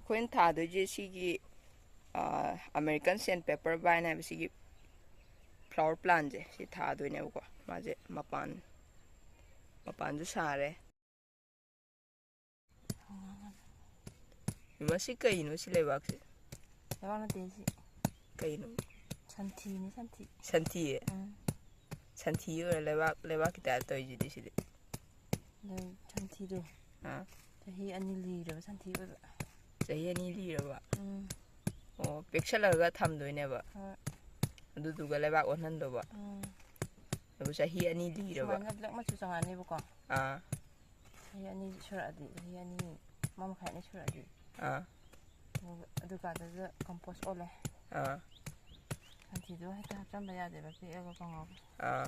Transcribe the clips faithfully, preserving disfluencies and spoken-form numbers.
ꯑꯩꯈꯣꯏꯅ ꯊꯥꯗꯣꯏꯁꯦ ꯁꯤꯒꯤ ꯑꯃꯦꯔꯤꯀꯟ ꯁꯦꯟ ꯄꯦꯄꯔ ꯚꯥꯏꯟ ꯍꯥꯏꯕ ꯁꯤꯒꯤ ꯐ꯭ꯂꯥꯋꯔ ꯄ꯭ꯂꯥꯟꯁꯦ ꯁꯤ ꯊꯥꯗꯣꯏꯅꯦꯕꯀꯣ꯫ ꯃꯥꯁꯦ ꯃꯄꯥꯟ ꯃꯄꯥꯟꯁꯨ ꯁꯥꯔꯦ꯫ ꯃꯁꯤ ꯀꯩꯅꯣ ꯁꯤ ꯂꯩꯕꯥꯛꯁꯦ? ꯂꯩꯕꯥꯛ ꯅꯠꯇꯦ ꯁꯤ꯫ ꯀꯩꯅꯣ? ꯁꯟꯊꯤꯅꯤ, ꯁꯟꯊꯤ꯫ ꯁꯟꯊꯤꯌꯦ? ꯎꯝ꯫ ꯁꯟꯊꯤ ꯑꯣꯏꯔ ꯂꯩꯕꯥꯛ, ꯂꯩꯕꯥꯛꯀꯤ ꯇꯥꯏꯞ ꯇꯧꯔꯤꯁꯤꯗꯤ ꯁꯤꯗꯤ꯫ ꯑꯗꯨ ꯁꯟꯊꯤꯗꯣ ꯑꯥ꯫ ꯆꯍꯤ ꯑꯅꯤ ꯂꯤꯔꯕ ꯁꯟꯊꯤ ꯑꯣꯏꯕ꯫ ꯆꯍꯤ ꯑꯅꯤ ꯂꯤꯔꯕ? ꯎꯝ꯫ ꯑꯣ, ꯄꯦꯛꯁꯜꯂꯒ ꯊꯝꯗꯣꯏꯅꯦꯕ? ꯍꯣꯏ꯫ ꯑꯗꯨꯗꯨꯒ ꯂꯩꯕꯥꯛ ꯑꯣꯟꯍꯟꯗꯧꯕ? ꯎꯝ꯫ ꯑꯗꯨ ꯆꯍꯤ ꯑꯅꯤ ꯂꯤꯔꯕ? ꯁꯨꯃꯥꯏꯅ ꯕ꯭ꯂꯦꯛ ꯃꯆꯨ ꯆꯪꯉꯛꯑꯅꯦꯕꯀꯣ꯫ ꯑꯥ꯫ ꯆꯍꯤ ꯑꯅꯤ ꯁꯨꯔꯛꯑꯗꯤ, ꯆꯍꯤ ꯑꯅꯤ, ꯑꯃ ꯃꯈꯥꯏ ꯑꯅꯤ ꯁꯨꯔꯛꯑꯗꯤ꯫ ꯑꯥ꯫ ꯑꯗꯨꯒ ꯑꯗꯨꯀꯥꯟꯗꯨꯗ ꯀꯝꯄꯣꯁ ꯑꯣꯜꯂꯦ꯫ ꯑꯥ꯫ ꯁꯟꯊꯤꯗꯣ ꯍꯦꯛꯇ ꯍꯥꯞꯆꯟꯕ ꯌꯥꯗꯦꯕ, ꯄꯦꯛꯑꯒ ꯀꯪꯍꯧ꯫ ꯑꯥ꯫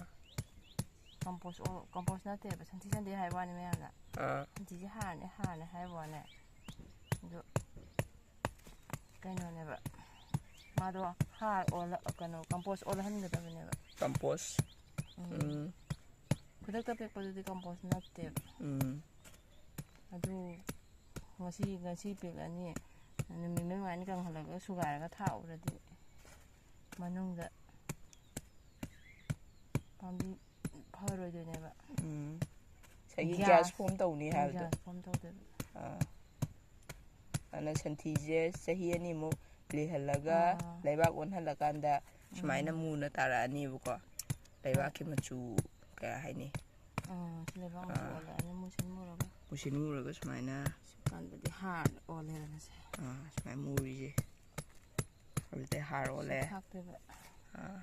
ꯀꯝꯄꯣꯁ ꯑꯣ-, ꯀꯝꯄꯣꯁ ꯅꯠꯇꯦꯕ, ꯁꯟꯊꯤ ꯁꯟꯗꯦ ꯍꯥꯏꯕ ꯋꯥꯅꯤ ꯃꯌꯥꯝꯅ꯫ ꯑꯥ꯫ ꯁꯟꯊꯤꯁꯦ ꯍꯥꯔꯅꯦ, ꯍꯥꯔꯅꯦ ꯍꯥꯏꯕ ꯋꯥꯅꯦ꯫ ꯑꯗꯨ ꯀꯩꯅꯣꯅꯦꯕ, ꯃꯥꯗꯣ ꯍꯥꯔ ꯑꯣꯜꯂ-, ꯀꯩꯅꯣ, ꯀꯝꯄꯣꯁ ꯑꯣꯜꯍꯟꯒꯗꯕꯅꯦꯕ꯫ ꯀꯝꯄꯣꯁ꯫ ꯎꯝ꯫ ꯎꯝ꯫ ꯈꯨꯗꯛꯇ ꯄꯦꯛꯄꯗꯨꯗꯤ ꯀꯝꯄꯣꯁ ꯅꯠꯇꯦꯕ꯫ ꯎꯝ꯫ ꯑꯗꯨ ꯉꯁꯤ, ꯉꯁꯤ ꯄꯦꯛꯂꯛꯑꯅꯤ, ꯅꯨꯃꯤꯠ ꯃꯔꯤ ꯃꯉꯥꯅꯤ ꯀꯪꯍꯜꯂꯒ ꯁꯨꯒꯥꯏꯔꯒ ꯊꯥꯛꯎꯔꯗꯤ ꯃꯅꯨꯡꯗ ꯄꯥꯝꯕꯤ ꯐꯔꯣꯏꯗꯣꯏꯅꯦꯕ꯫ ꯎꯝ꯫ ꯉꯁꯥꯏꯒꯤ ꯒ꯭ꯌꯥꯁ, ꯒ꯭ꯌꯥꯁ ꯐꯣꯝ ꯇꯧꯅꯤ ꯎꯝ, ꯍꯥꯏꯕꯗꯣ꯫ ꯒ꯭ꯌꯥꯁ ꯐꯣꯝ ꯇꯧꯗꯣꯏꯕ꯫ ꯑꯥ꯫ ꯑꯗꯨꯅ ꯁꯟꯊꯤꯁꯦ ꯆꯍꯤ ꯑꯅꯤꯃꯨꯛ ꯂꯤꯍꯜꯂꯒ ꯑꯥ꯫ ꯂꯩꯕꯥꯛ ꯑꯣꯟꯍꯜꯂꯀꯥꯟꯗ ꯁꯨꯃꯥꯏꯅ ꯎꯝ꯫ ꯃꯨꯅ ꯇꯥꯔꯛꯑꯅꯤꯕꯀꯣ꯫ ꯍꯣꯏ꯫ ꯂꯩꯕꯥꯛꯀꯤ ꯃꯆꯨ ꯀꯩ ꯍꯥꯏꯅꯤ? ꯑꯥ, ꯁꯤ ꯂꯩꯕꯥꯛ ꯃꯆꯨ ꯑꯥ꯫ ꯑꯣꯜꯂꯛꯑꯅꯤ, ꯃꯨꯁꯤꯟ ꯃꯨꯔꯒ꯫ ꯃꯨꯁꯤꯟ ꯃꯨꯔꯒ ꯁꯨꯃꯥꯏꯅ꯫ ꯁꯤ ꯀꯥꯟꯗꯗꯤ ꯍꯥꯔ ꯑꯣꯜꯂꯦꯗꯅ ꯁꯦ꯫ ꯑꯥ, ꯁꯨꯃꯥꯏꯅ ꯃꯨꯔꯤꯁꯦ꯫ ꯑꯗꯨꯗꯩ ꯍꯥꯔ ꯁꯤ ꯑꯣꯜꯂꯦ꯫ ꯊꯥꯛꯇꯣꯏꯕ꯫ ꯑꯥ꯫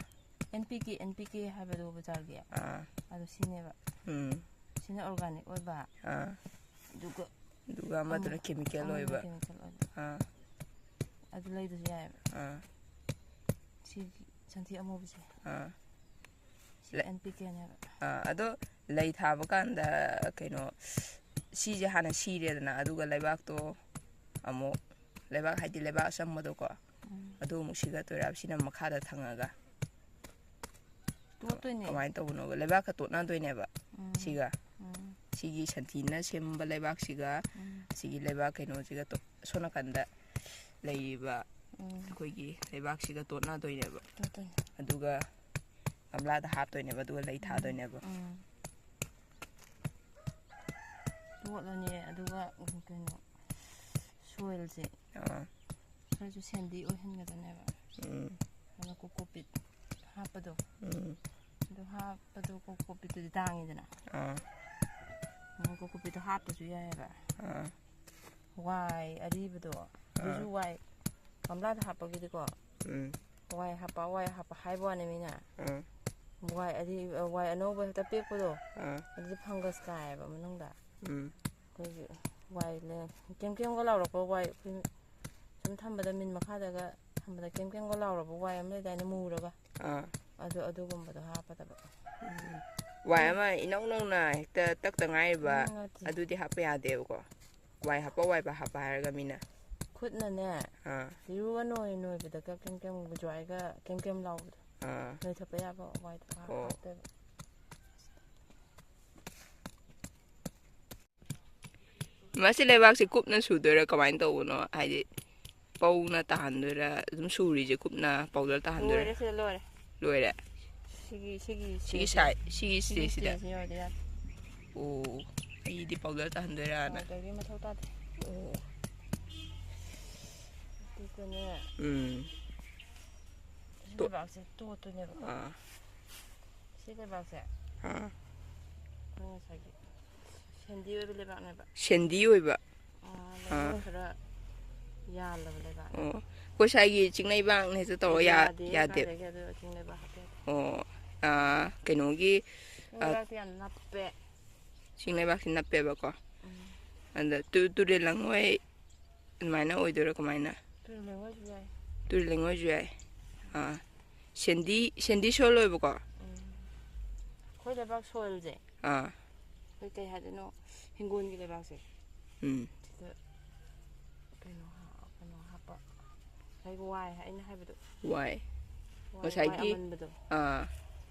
N P K, N P K ꯍꯥꯏꯕꯗꯣ ꯕꯖꯥꯔꯒꯤ꯫ ꯑꯥ꯫ ꯑꯗꯨ ꯁꯤꯅꯦꯕ꯫ ꯎꯝ꯫ ꯁꯤꯅ ꯑꯣꯔꯒꯥꯅꯤꯛ ꯑꯣꯏꯕ꯫ ꯑꯥ꯫ ꯑꯗꯨꯒ ꯑꯗꯨꯒ ꯑꯃꯗꯨꯅ ꯑꯃ-, ꯀꯦꯃꯤꯀꯦꯜ ꯑꯃꯗꯨꯅ ꯑꯣꯏꯕ꯫ ꯀꯦꯃꯤꯀꯦꯜ ꯑꯣꯏꯕ꯫ ꯑꯥ꯫ ꯑꯗꯨ ꯂꯩꯗ꯭ꯔꯁꯨ ꯌꯥꯏꯑꯕ꯫ ꯑꯥ꯫ ꯁꯤꯒꯤ ꯁꯟꯊꯤ ꯑꯃꯨꯕꯁꯦ꯫ ꯑꯥ꯫ ꯁꯤ ꯂꯩ-, ꯑꯦꯟ ꯄꯤ ꯀꯦꯅꯦꯕ꯫ ꯑꯥ, ꯑꯗꯣ ꯂꯩ ꯊꯥꯕ ꯀꯥꯟꯗ ꯀꯩꯅꯣ, ꯁꯤꯁꯦ ꯍꯥꯟꯅ ꯁꯤꯔꯦꯗꯅ, ꯑꯗꯨꯒ ꯂꯩꯕꯥꯛꯇꯣ ꯑꯃꯨꯛ, ꯂꯩꯕꯥꯛ ꯍꯥꯏꯗꯤ ꯂꯩꯕꯥꯛ ꯑꯆꯝꯕꯗꯣꯀꯣ, ꯎꯝ꯫ ꯑꯗꯨ ꯑꯃꯨꯛ ꯁꯤꯒꯠꯇꯣꯏꯔꯥ? ꯁꯤꯅ ꯃꯈꯥꯗ ꯊꯪꯉꯒ? ꯇꯣꯠꯇꯣꯏꯅꯦ꯫ ꯀꯃꯥꯏꯅ ꯇꯧꯕꯅꯣꯕ? ꯂꯩꯕꯥꯛꯀ ꯇꯣꯠꯅꯗꯣꯏꯅꯦꯕ ꯎꯝ꯫ ꯁꯤꯒ? ꯎꯝ꯫ ꯁꯤꯒꯤ ꯁꯟꯊꯤꯅ ꯁꯦꯝꯕ ꯂꯩꯕꯥꯛꯁꯤꯒ ꯎꯝ꯫ ꯁꯤꯒꯤ ꯂꯩꯕꯥꯛ ꯀꯩꯅꯣꯁꯤꯒ ꯇꯣ-, ꯑꯁꯣꯝ ꯅꯥꯀꯟꯗ ꯂꯩꯔꯤꯕ ꯎꯝ꯫ ꯑꯩꯈꯣꯏꯒꯤ ꯂꯩꯕꯥꯛꯁꯤꯒ ꯇꯣꯠꯅꯗꯣꯏꯅꯦꯕ꯫ ꯇꯣꯠꯇꯣꯏꯅꯦ꯫ ꯑꯗꯨꯒ ꯒꯝꯂꯥꯗ ꯍꯥꯞꯇꯣꯏꯅꯦꯕ, ꯑꯗꯨꯒ ꯂꯩ ꯎꯝ꯫ ꯊꯥꯗꯣꯏꯅꯦꯕ꯫ ꯎꯝ꯫ ꯇꯣꯠꯂꯅꯤ, ꯑꯗꯨꯒ ꯀꯩꯅꯣ, ꯁꯣꯏꯜꯁꯦ ꯑꯥ꯫ ꯈꯔꯁꯨ ꯁꯦꯟꯗꯤ ꯑꯣꯏꯍꯟꯒꯗꯕꯅꯦꯕ꯫ ꯎꯝ꯫ ꯑꯗꯨꯅ ꯀꯣꯀꯣꯄꯤꯠ ꯍꯥꯞꯄꯗꯣ꯫ ꯎꯝ꯫ ꯑꯗꯨ ꯍꯥꯞꯄꯗꯣ ꯀꯣꯀꯣꯄꯤꯠꯇꯨꯗꯤ ꯇꯥꯡꯉꯤꯗꯅ꯫ ꯑꯥ꯫ ꯎꯝ, ꯀꯣꯀꯣꯄꯤꯠꯇꯣ ꯍꯥꯞꯇꯁꯨ ꯌꯥꯏꯑꯕ꯫ ꯑꯥ꯫ ꯋꯥꯏ ꯑꯔꯤꯕꯗꯣ, ꯑꯗꯨꯁꯨ ꯑꯥ꯫ ꯋꯥꯏ ꯒꯝꯂꯥꯗ ꯍꯥꯞꯄꯒꯤꯗꯤꯀꯣ꯫ ꯎꯝ꯫ ꯋꯥꯏ ꯍꯥꯞꯄ, ꯋꯥꯏ ꯍꯥꯞꯄ ꯍꯥꯏꯕ ꯋꯥꯅꯤ ꯃꯤꯅ꯫ ꯑꯥ꯫ ꯋꯥꯏ ꯑꯔꯤ-, ꯋꯥꯏ ꯑꯅꯧꯕ ꯍꯦꯛꯇ ꯄꯦꯛꯄꯗꯣ, ꯑꯥ꯫ ꯑꯗꯨꯗꯤ ꯐꯪꯒꯁ ꯀꯥꯏꯌꯦꯕ ꯃꯅꯨꯡꯗ꯫ ꯎꯝ꯫ ꯑꯩꯈꯣꯏꯒꯤ ꯋꯥꯏ ꯂꯦ-, ꯀꯦꯝ ꯀꯦꯝꯒ ꯂꯥꯎꯔꯛꯄ ꯋꯥꯏ ꯑꯩꯈꯣꯏ ꯁꯨꯝ ꯊꯝꯕꯗ, ꯃꯤꯟ ꯃꯈꯥꯗꯒ ꯊꯝꯕꯗ ꯀꯦꯝ ꯀꯦꯝꯒ ꯂꯥꯎꯔꯕ ꯋꯥꯏ ꯑꯃ ꯂꯩꯗꯥꯏꯅꯦ, ꯃꯨꯔꯒ? ꯑꯥ꯫ ꯑꯗꯨ, ꯑꯗꯨꯒꯨꯝꯕꯗꯣ ꯍꯥꯞꯀꯗꯕ꯫ ꯎꯝ꯫ ꯋꯥꯏ ꯑꯃ ꯏꯅꯧ ꯅꯧꯅ ꯍꯦꯛꯇ ꯇꯛꯇ ꯉꯥꯏꯔꯤꯕ, ꯎꯝ, ꯅꯠꯇꯦ꯫ ꯑꯗꯨꯗꯤ ꯍꯥꯞꯄ ꯌꯥꯗꯦꯕꯀꯣ꯫ ꯋꯥꯏ ꯍꯥꯞꯄ, ꯋꯥꯏꯕ ꯍꯥꯞꯄ ꯍꯥꯏꯔꯒ ꯃꯤꯅ꯫ ꯈꯨꯠꯅꯅꯦ, ꯑꯥ꯫ ꯏꯔꯨꯒ ꯅꯣꯏ ꯅꯣꯏꯕꯗꯒ ꯀꯦꯝ ꯀꯦꯝ ꯖ꯭ꯋꯥꯏꯒ ꯀꯦꯝ ꯀꯦꯝ ꯂꯥꯎꯕꯗꯣ꯫ ꯑꯥ꯫ ꯅꯣꯏꯊꯠꯄ ꯌꯥꯕ ꯋꯥꯏꯗꯣ ꯍꯥꯞ-, ꯑꯣ꯫ ꯍꯥꯞꯇꯣꯏꯕ꯫ ꯃꯁꯤ ꯂꯩꯕꯥꯛꯁꯦ ꯀꯨꯞꯅ ꯁꯨꯗꯣꯏꯔꯥ ꯀꯃꯥꯏꯅ ꯇꯧꯕꯅꯣ? ꯍꯥꯏꯗꯤ ꯄꯧꯅ ꯇꯥꯍꯟꯗꯣꯏꯔꯥ? ꯑꯗꯨꯝ ꯁꯨꯔꯤꯁꯦ ꯀꯨꯞꯅ ꯄꯥꯎꯗꯔ ꯇꯥꯍꯟꯗꯣꯏꯔꯥ? ꯂꯣꯏꯔꯦ, ꯁꯤꯗ ꯂꯣꯏꯔꯦ꯫ ꯂꯣꯏꯔꯦ? ꯁꯤꯒꯤ, ꯁꯤꯒꯤ ꯁꯤꯒꯤ ꯁ꯭ꯇꯦꯖꯁꯤꯗ꯫ ꯁꯥꯏ-, ꯁꯤꯒꯤ ꯁꯤꯒꯤ ꯁ꯭ꯇꯦꯖꯁꯤꯗ? ꯁ꯭ꯇꯦꯖꯁꯤ ꯌꯧꯔꯗꯤ ꯌꯥꯔꯦ꯫ ꯑꯣ, ꯑꯩꯗꯤ ꯄꯥꯎꯗꯔ ꯇꯥꯍꯟꯗꯣꯏꯔꯥꯅ꯫ ꯄꯥꯎꯗꯔꯒꯤ ꯃꯊꯧ ꯇꯥꯗꯦ꯫ ꯑꯣ꯫ ꯑꯗꯨꯒꯅꯦ, ꯎꯝ꯫ ꯁꯤ ꯇꯣ-, ꯂꯩꯕꯥꯛꯁꯦ ꯇꯣꯠꯇꯣꯏꯅꯦꯕ꯫ ꯑꯥ꯫ ꯁꯤ ꯂꯩꯕꯥꯛꯁꯦ ꯑꯥ꯫ ꯑꯩꯈꯣꯏ ꯉꯁꯥꯏꯒꯤ ꯁꯦꯟꯗꯤ ꯑꯣꯏꯕ ꯂꯩꯕꯥꯛꯅꯦꯕ꯫ ꯁꯦꯟꯗꯤ ꯑꯣꯏꯕ꯫ ꯑꯥ, ꯑꯥ꯫ ꯂꯩꯉꯣꯏ ꯈꯔ ꯌꯥꯜꯂꯕ ꯂꯩꯕꯥꯛꯅꯦꯕ꯫ ꯑꯣ꯫ ꯑꯩꯈꯣꯏ ꯁ꯭ꯋꯥꯏꯒꯤ ꯆꯤꯡ ꯂꯩꯕꯥꯛꯅ ꯍꯦꯛꯇ ꯇꯧꯔ ꯑꯗꯨ ꯌꯥ-, ꯌꯥꯗꯦ, ꯌꯥꯗꯦꯕ꯫ ꯀꯥꯏꯗꯒꯤ ꯑꯗꯨ ꯆꯤꯡ ꯂꯩꯕꯥꯛ ꯍꯥꯞꯄ ꯌꯥꯗꯦ꯫ ꯑꯣ꯫ ꯑꯥ, ꯀꯩꯅꯣꯒꯤ, ꯆꯤꯡ ꯑꯥ, ꯂꯩꯕꯥꯛꯇꯤ ꯌꯥꯝ ꯅꯞꯄꯦ꯫ ꯆꯤꯡ ꯂꯩꯕꯥꯛꯁꯤ ꯅꯞꯄꯦꯕꯀꯣ꯫ ꯎꯝ꯫ ꯑꯗ ꯇꯨ-, ꯇꯨꯔꯦꯜ ꯂꯪꯉꯣꯏ ꯑꯗꯨꯃꯥꯏꯅ ꯑꯣꯏꯗꯣꯏꯔꯥ ꯀꯃꯥꯏꯅ? ꯇꯨꯔꯦꯜ ꯂꯩꯉꯣꯏꯁꯨ ꯌꯥꯏ꯫ ꯇꯨꯔꯦꯜ ꯂꯩꯉꯣꯏꯁꯨ ꯌꯥꯏ꯫ ꯑꯥ꯫ ꯁꯦꯟꯗꯤ, ꯁꯦꯟꯗꯤ ꯁꯣꯏꯜ ꯑꯣꯏꯕꯀꯣ? ꯎꯝ꯫ ꯑꯩꯈꯣꯏ ꯂꯩꯕꯥꯛ ꯁꯣꯏꯜꯁꯦ꯫ ꯑꯥ꯫ ꯑꯩꯈꯣꯏ ꯀꯩ ꯍꯥꯏꯗꯣꯏꯅꯣ? ꯍꯤꯡꯒꯣꯜꯒꯤ ꯂꯩꯕꯥꯛꯁꯦ꯫ ꯎꯝ꯫ ꯁꯤꯗ ꯀꯩꯅꯣ ꯍꯥ-, ꯀꯩꯅꯣ ꯍꯥꯞꯄ꯫ ꯉꯁꯥꯏꯒꯤ ꯋꯥꯏ ꯑꯩꯅ ꯍꯥꯏꯕꯗꯣ꯫ ꯋꯥꯏ꯫ ꯋꯥꯏ, ꯉꯁꯥꯏꯒꯤ, ꯋꯥꯏ ꯑꯃꯟꯕꯗꯣ꯫ ꯑꯥ꯫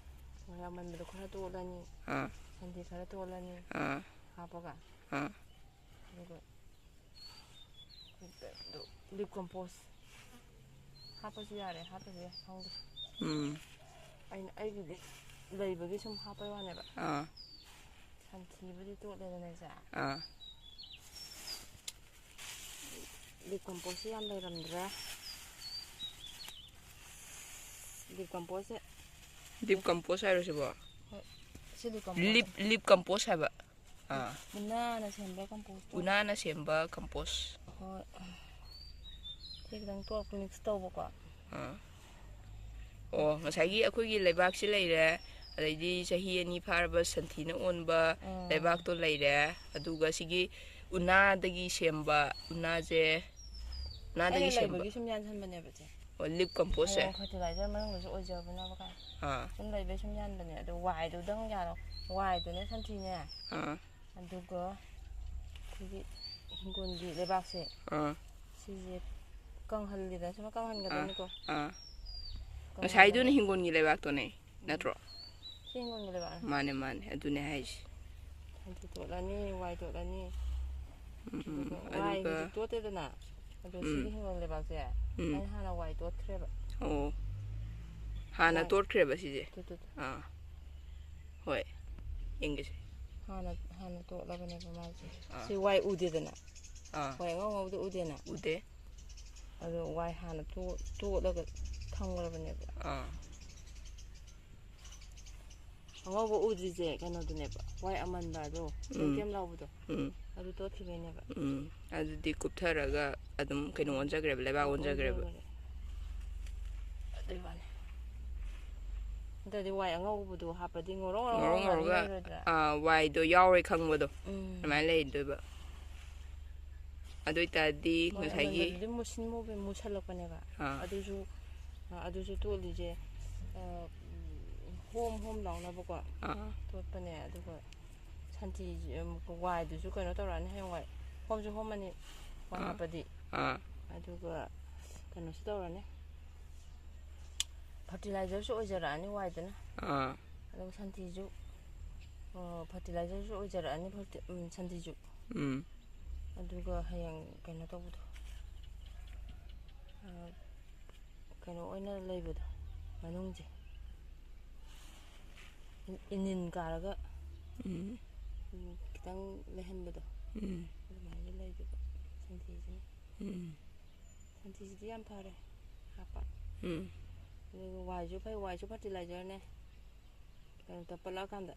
ꯋꯥꯏ ꯑꯃꯟꯕꯗꯣ ꯈꯔ ꯇꯣꯠꯂꯅꯤ꯫ ꯑꯥ꯫ ꯁꯟꯊꯤ ꯈꯔ ꯇꯣꯠꯂꯅꯤ꯫ ꯑꯥ꯫ ꯍꯥꯞꯄꯒ, ꯑꯥ꯫ ꯑꯗꯨꯒ ꯂꯤꯞ ꯀꯝꯄꯣꯁ ꯍꯥꯞꯄꯁꯨ ꯌꯥꯔꯦ, ꯍꯥꯞꯄꯁꯨ ꯌꯥꯏ, ꯈꯪꯗꯦ꯫ ꯎꯝ꯫ ꯑꯩꯅ ꯑꯩꯒꯤꯗꯤ ꯂꯩꯕꯒꯤ ꯁꯨꯝ ꯍꯥꯞꯄꯩ ꯋꯥꯅꯦꯕ꯫ ꯑꯥ꯫ ꯁꯟꯊꯤꯕꯨꯗꯤ ꯇꯣꯠꯂꯦꯗꯅ ꯑꯩꯁꯦ꯫ ꯑꯥ꯫ ꯂꯤꯞ ꯀꯝꯄꯣꯁꯁꯤ ꯌꯥꯝ ꯂꯩꯔꯝꯗ꯭ꯔꯦ꯫ ꯂꯤꯞ ꯀꯝꯄꯣꯁꯁꯦ ꯂꯤꯞ ꯀꯝꯄꯣꯁ ꯍꯥꯏꯔꯣ ꯁꯤꯕꯣ? ꯍꯣꯏ, ꯁꯤ ꯂꯤꯞ ꯀꯝꯄꯣꯁ꯫ ꯂꯤꯞ, ꯂꯤꯞ ꯀꯝꯄꯣꯁ ꯍꯥꯏꯕ꯫ ꯑꯥ꯫ ꯎꯅꯥꯅ ꯁꯦꯝꯕ ꯀꯝꯄꯣꯁꯇꯣ꯫ ꯎꯅꯥꯅ ꯁꯦꯝꯕ ꯀꯝꯄꯣꯁ꯫ ꯍꯣꯏ꯫ ꯁꯤ ꯈꯤꯇꯪ ꯇꯣꯠ ꯃꯤꯛꯁ ꯇꯧꯕꯀꯣ꯫ ꯑꯥ꯫ ꯑꯣ, ꯉꯁꯥꯏꯒꯤ ꯑꯩꯈꯣꯏꯒꯤ ꯂꯩꯕꯥꯛꯁꯤ ꯂꯩꯔꯦ, ꯑꯗꯩꯗꯤ ꯆꯍꯤ ꯑꯅꯤ ꯐꯥꯔꯕ ꯁꯟꯊꯤꯅ ꯑꯣꯟꯕ ꯎꯝ꯫ ꯂꯩꯕꯥꯛꯇꯣ ꯂꯩꯔꯦ, ꯑꯗꯨꯒ ꯁꯤꯒꯤ ꯎꯅꯥꯗꯒꯤ ꯁꯦꯝꯕ, ꯎꯅꯥꯁꯦ, ꯎꯅꯥꯗꯒꯤ ꯑꯩꯅ ꯁꯦꯝꯕ꯫ ꯂꯩꯕꯒꯤ ꯁꯨꯝ ꯌꯥꯟꯁꯤꯟꯕꯅꯦꯕ, ꯆꯦ꯫ ꯑꯣ, ꯂꯤꯞ ꯀꯝꯄꯣꯁꯁꯦ꯫ ꯍꯌꯦꯡ ꯐꯔꯇꯤꯂꯥꯏꯖꯔ ꯃꯅꯨꯡꯗꯁꯨ ꯑꯣꯏꯖꯕꯅꯕ ꯀꯥꯏꯅ꯫ ꯑꯥ꯫ ꯁꯨꯝ ꯂꯩꯕꯩ ꯁꯨꯝ ꯌꯥꯟꯕꯅꯦ꯫ ꯑꯗꯣ ꯋꯥꯏꯗꯨꯗꯪ ꯌꯥꯜꯂꯣ꯫ ꯋꯥꯏꯗꯨꯅꯦ ꯁꯟꯊꯤꯅꯦ꯫ ꯑꯥ꯫ ꯑꯗꯨꯒ ꯑꯩꯈꯣꯏꯒꯤ ꯍꯤꯡꯒꯣꯜꯒꯤ ꯂꯩꯕꯥꯛꯁꯦ, ꯑꯥ꯫ ꯁꯤꯁꯦ ꯀꯪꯍꯜꯂꯤꯗꯅ, ꯁꯨꯝ ꯑꯥ꯫ ꯀꯪꯍꯟꯒꯗꯕꯅꯤꯀꯣ꯫ ꯑꯥ꯫ ꯀꯪꯍꯜꯂꯒ ꯉꯁꯥꯏꯗꯨꯅ ꯍꯤꯡꯒꯣꯜꯒꯤ ꯂꯩꯕꯥꯛꯇꯨꯅꯦ, ꯅꯠꯇ꯭ꯔꯣ? ꯁꯤ ꯍꯤꯡꯒꯣꯜꯒꯤ ꯂꯩꯕꯥꯛꯅꯦ꯫ ꯃꯥꯅꯦ, ꯃꯥꯅꯦ, ꯑꯗꯨꯅꯦ ꯍꯥꯏꯁꯦ꯫ ꯁꯟꯊꯤ ꯇꯣꯠꯂꯅꯤ, ꯋꯥꯏ ꯇꯣꯠꯂꯅꯤ꯫ ꯎꯝ, ꯎꯝ, ꯑꯗꯨꯒ ꯋꯥꯏ ꯑꯗꯨꯒ ꯍꯧꯖꯤꯛ ꯇꯣꯠꯇꯦꯗꯅ, ꯑꯗꯣ ꯎꯝ꯫ ꯁꯤꯒꯤ ꯍꯤꯡꯒꯣꯜ ꯂꯩꯕꯥꯛꯁꯦ ꯎꯝ꯫ ꯑꯩꯅ ꯍꯥꯟꯅ ꯋꯥꯏ ꯇꯣꯠꯈ꯭ꯔꯦꯕ꯫ ꯑꯣ꯫ ꯍꯥꯟꯅ ꯋꯥꯏ꯫ ꯇꯣꯠꯈ꯭ꯔꯦꯕ ꯁꯤꯁꯦ? ꯇꯣꯠ, ꯇꯣꯠ, ꯇꯣꯠ꯫ ꯑꯥ꯫ ꯍꯣꯏ꯫ ꯌꯦꯡꯒꯦꯁꯦ꯫ ꯍꯥꯟꯅ, ꯍꯥꯟꯅ ꯇꯣꯠꯂꯕꯅꯦꯕ ꯃꯥꯁꯦ꯫ ꯑꯥ꯫ ꯁꯤ ꯋꯥꯏ ꯎꯗꯦꯗꯅ? ꯑꯥ꯫ ꯋꯥꯏ ꯑꯉꯧ ꯑꯉꯧꯕꯗꯣ ꯎꯗꯦꯅ? ꯎꯗꯦ꯫ ꯑꯗꯣ ꯋꯥꯏ ꯍꯥꯟꯅ ꯇꯣ-, ꯇꯣꯠꯂꯒ ꯊꯝꯈ꯭ꯔꯕꯅꯦꯕ꯫ ꯑꯥ꯫ ꯑꯉꯧꯕ ꯎꯗ꯭ꯔꯤꯁꯦ ꯀꯩꯅꯣꯗꯨꯅꯦꯕ, ꯋꯥꯏ ꯑꯃꯟꯕ ꯑꯗꯣ, ꯎꯝ꯫ ꯇꯦꯝ ꯇꯦꯝ ꯂꯥꯎꯕꯗꯣ, ꯎꯝ꯫ ꯑꯗꯨ ꯇꯣꯠꯈꯤꯕꯩꯅꯦꯕ꯫ ꯎꯝ꯫ ꯑꯗꯨꯗꯤ ꯀꯨꯞꯊꯔꯒ ꯑꯗꯨꯝ ꯀꯩꯅꯣ ꯑꯣꯟꯖꯈ꯭ꯔꯦꯕ, ꯂꯩꯕꯥꯛ ꯑꯣꯟꯖꯈ꯭ꯔꯦꯕ꯫ ꯑꯣꯟꯖꯈ꯭ꯔꯦ꯫ ꯑꯗꯨꯏ ꯋꯥꯅꯤ꯫ ꯅꯠꯇ꯭ꯔꯗꯤ ꯋꯥꯏ ꯑꯉꯧꯕꯗꯣ ꯍꯥꯞꯄꯗꯤ ꯉꯧꯔꯣꯛ ꯉꯧꯔꯣꯛ ꯉꯧꯔꯣꯛ ꯉꯧꯔꯒ, ꯉꯧꯔꯣꯏꯗ꯭ꯔꯥ? ꯑꯥ, ꯋꯥꯏꯗꯣ ꯌꯥꯎꯔꯦ ꯈꯪꯕꯗꯣ, ꯎꯝ꯫ ꯑꯗꯨꯃꯥꯏꯅ ꯂꯩꯗꯣꯏꯕ꯫ ꯑꯗꯨ ꯑꯣꯏꯇꯥꯔꯗꯤ ꯋꯥꯏ ꯉꯁꯥꯏꯒꯤ ꯑꯃꯟꯕꯗꯨꯗꯤ ꯃꯨꯁꯤꯟ ꯃꯨꯕꯤ-, ꯃꯨꯁꯜꯂꯛꯄꯅꯦꯕ꯫ ꯑꯥ꯫ ꯑꯗꯨꯁꯨ, ꯑ, ꯑꯗꯨꯁꯨ ꯇꯣꯠꯂꯤꯁꯦ, ꯑ, ꯍꯣꯝ ꯍꯣꯝ ꯂꯥꯎꯅꯕꯀꯣ ꯑꯥ꯫ ꯇꯣꯠꯄꯅꯦ꯫ ꯑꯗꯨꯒ ꯁꯟꯊꯤ, ꯎꯝ, ꯋꯥꯏꯗꯨꯁꯨ ꯀꯩꯅꯣ ꯇꯧꯔꯛꯑꯅꯤ ꯍꯌꯦꯡꯋꯥꯏ꯫ ꯍꯣꯝꯁꯨ ꯍꯣꯝꯃꯅꯤ, ꯋꯥꯏ ꯑꯥ꯫ ꯍꯥꯞꯄꯗꯤ꯫ ꯑꯥ꯫ ꯑꯗꯨꯒ ꯀꯩꯅꯣꯁꯨ ꯇꯧꯔꯅꯤ, ꯐꯔꯇꯤꯂꯥꯏꯖꯔꯁꯨ ꯑꯣꯏꯖꯔꯛꯑꯅꯤ ꯋꯥꯏꯗꯨꯅ꯫ ꯑꯥ꯫ ꯑꯗꯨꯒ ꯁꯟꯊꯤꯁꯨ ꯐꯔꯇꯤꯂꯥꯏꯖꯔꯁꯨ ꯑꯣꯏꯖꯔꯛꯑꯅꯤ ꯐꯔꯇꯤ-, ꯎꯝ, ꯁꯟꯊꯤꯁꯨ꯫ ꯎꯝ꯫ ꯑꯗꯨꯒ ꯍꯌꯦꯡ ꯀꯩꯅꯣ ꯇꯧꯕꯗꯣ, ꯑ, ꯀꯩꯅꯣ ꯑꯣꯏꯅ ꯂꯩꯕꯗꯣ, ꯃꯅꯨꯡꯁꯦ ꯏꯅꯤꯟ ꯀꯥꯔꯒ, ꯎꯝ꯫ ꯎꯝ, ꯈꯤꯇꯪ ꯂꯩꯍꯟꯕꯗꯣ, ꯎꯝ꯫ ꯑꯗꯨꯃꯥꯏꯅ ꯂꯩꯕꯗꯣ ꯁꯟꯊꯤꯁꯤꯅ꯫ ꯎꯝ꯫ ꯁꯟꯊꯤꯁꯤꯗꯤ ꯌꯥꯝ ꯐꯔꯦ ꯍꯥꯞꯄ꯫ ꯎꯝ꯫ ꯑꯗꯨꯒ ꯋꯥꯏꯁꯨ ꯐꯩ, ꯋꯥꯏꯁꯨ ꯐꯔꯇꯤꯂꯥꯏꯖꯔꯅꯦ꯫ ꯀꯩꯅꯣ ꯇꯞꯄꯂꯛꯑꯀꯥꯟꯗ,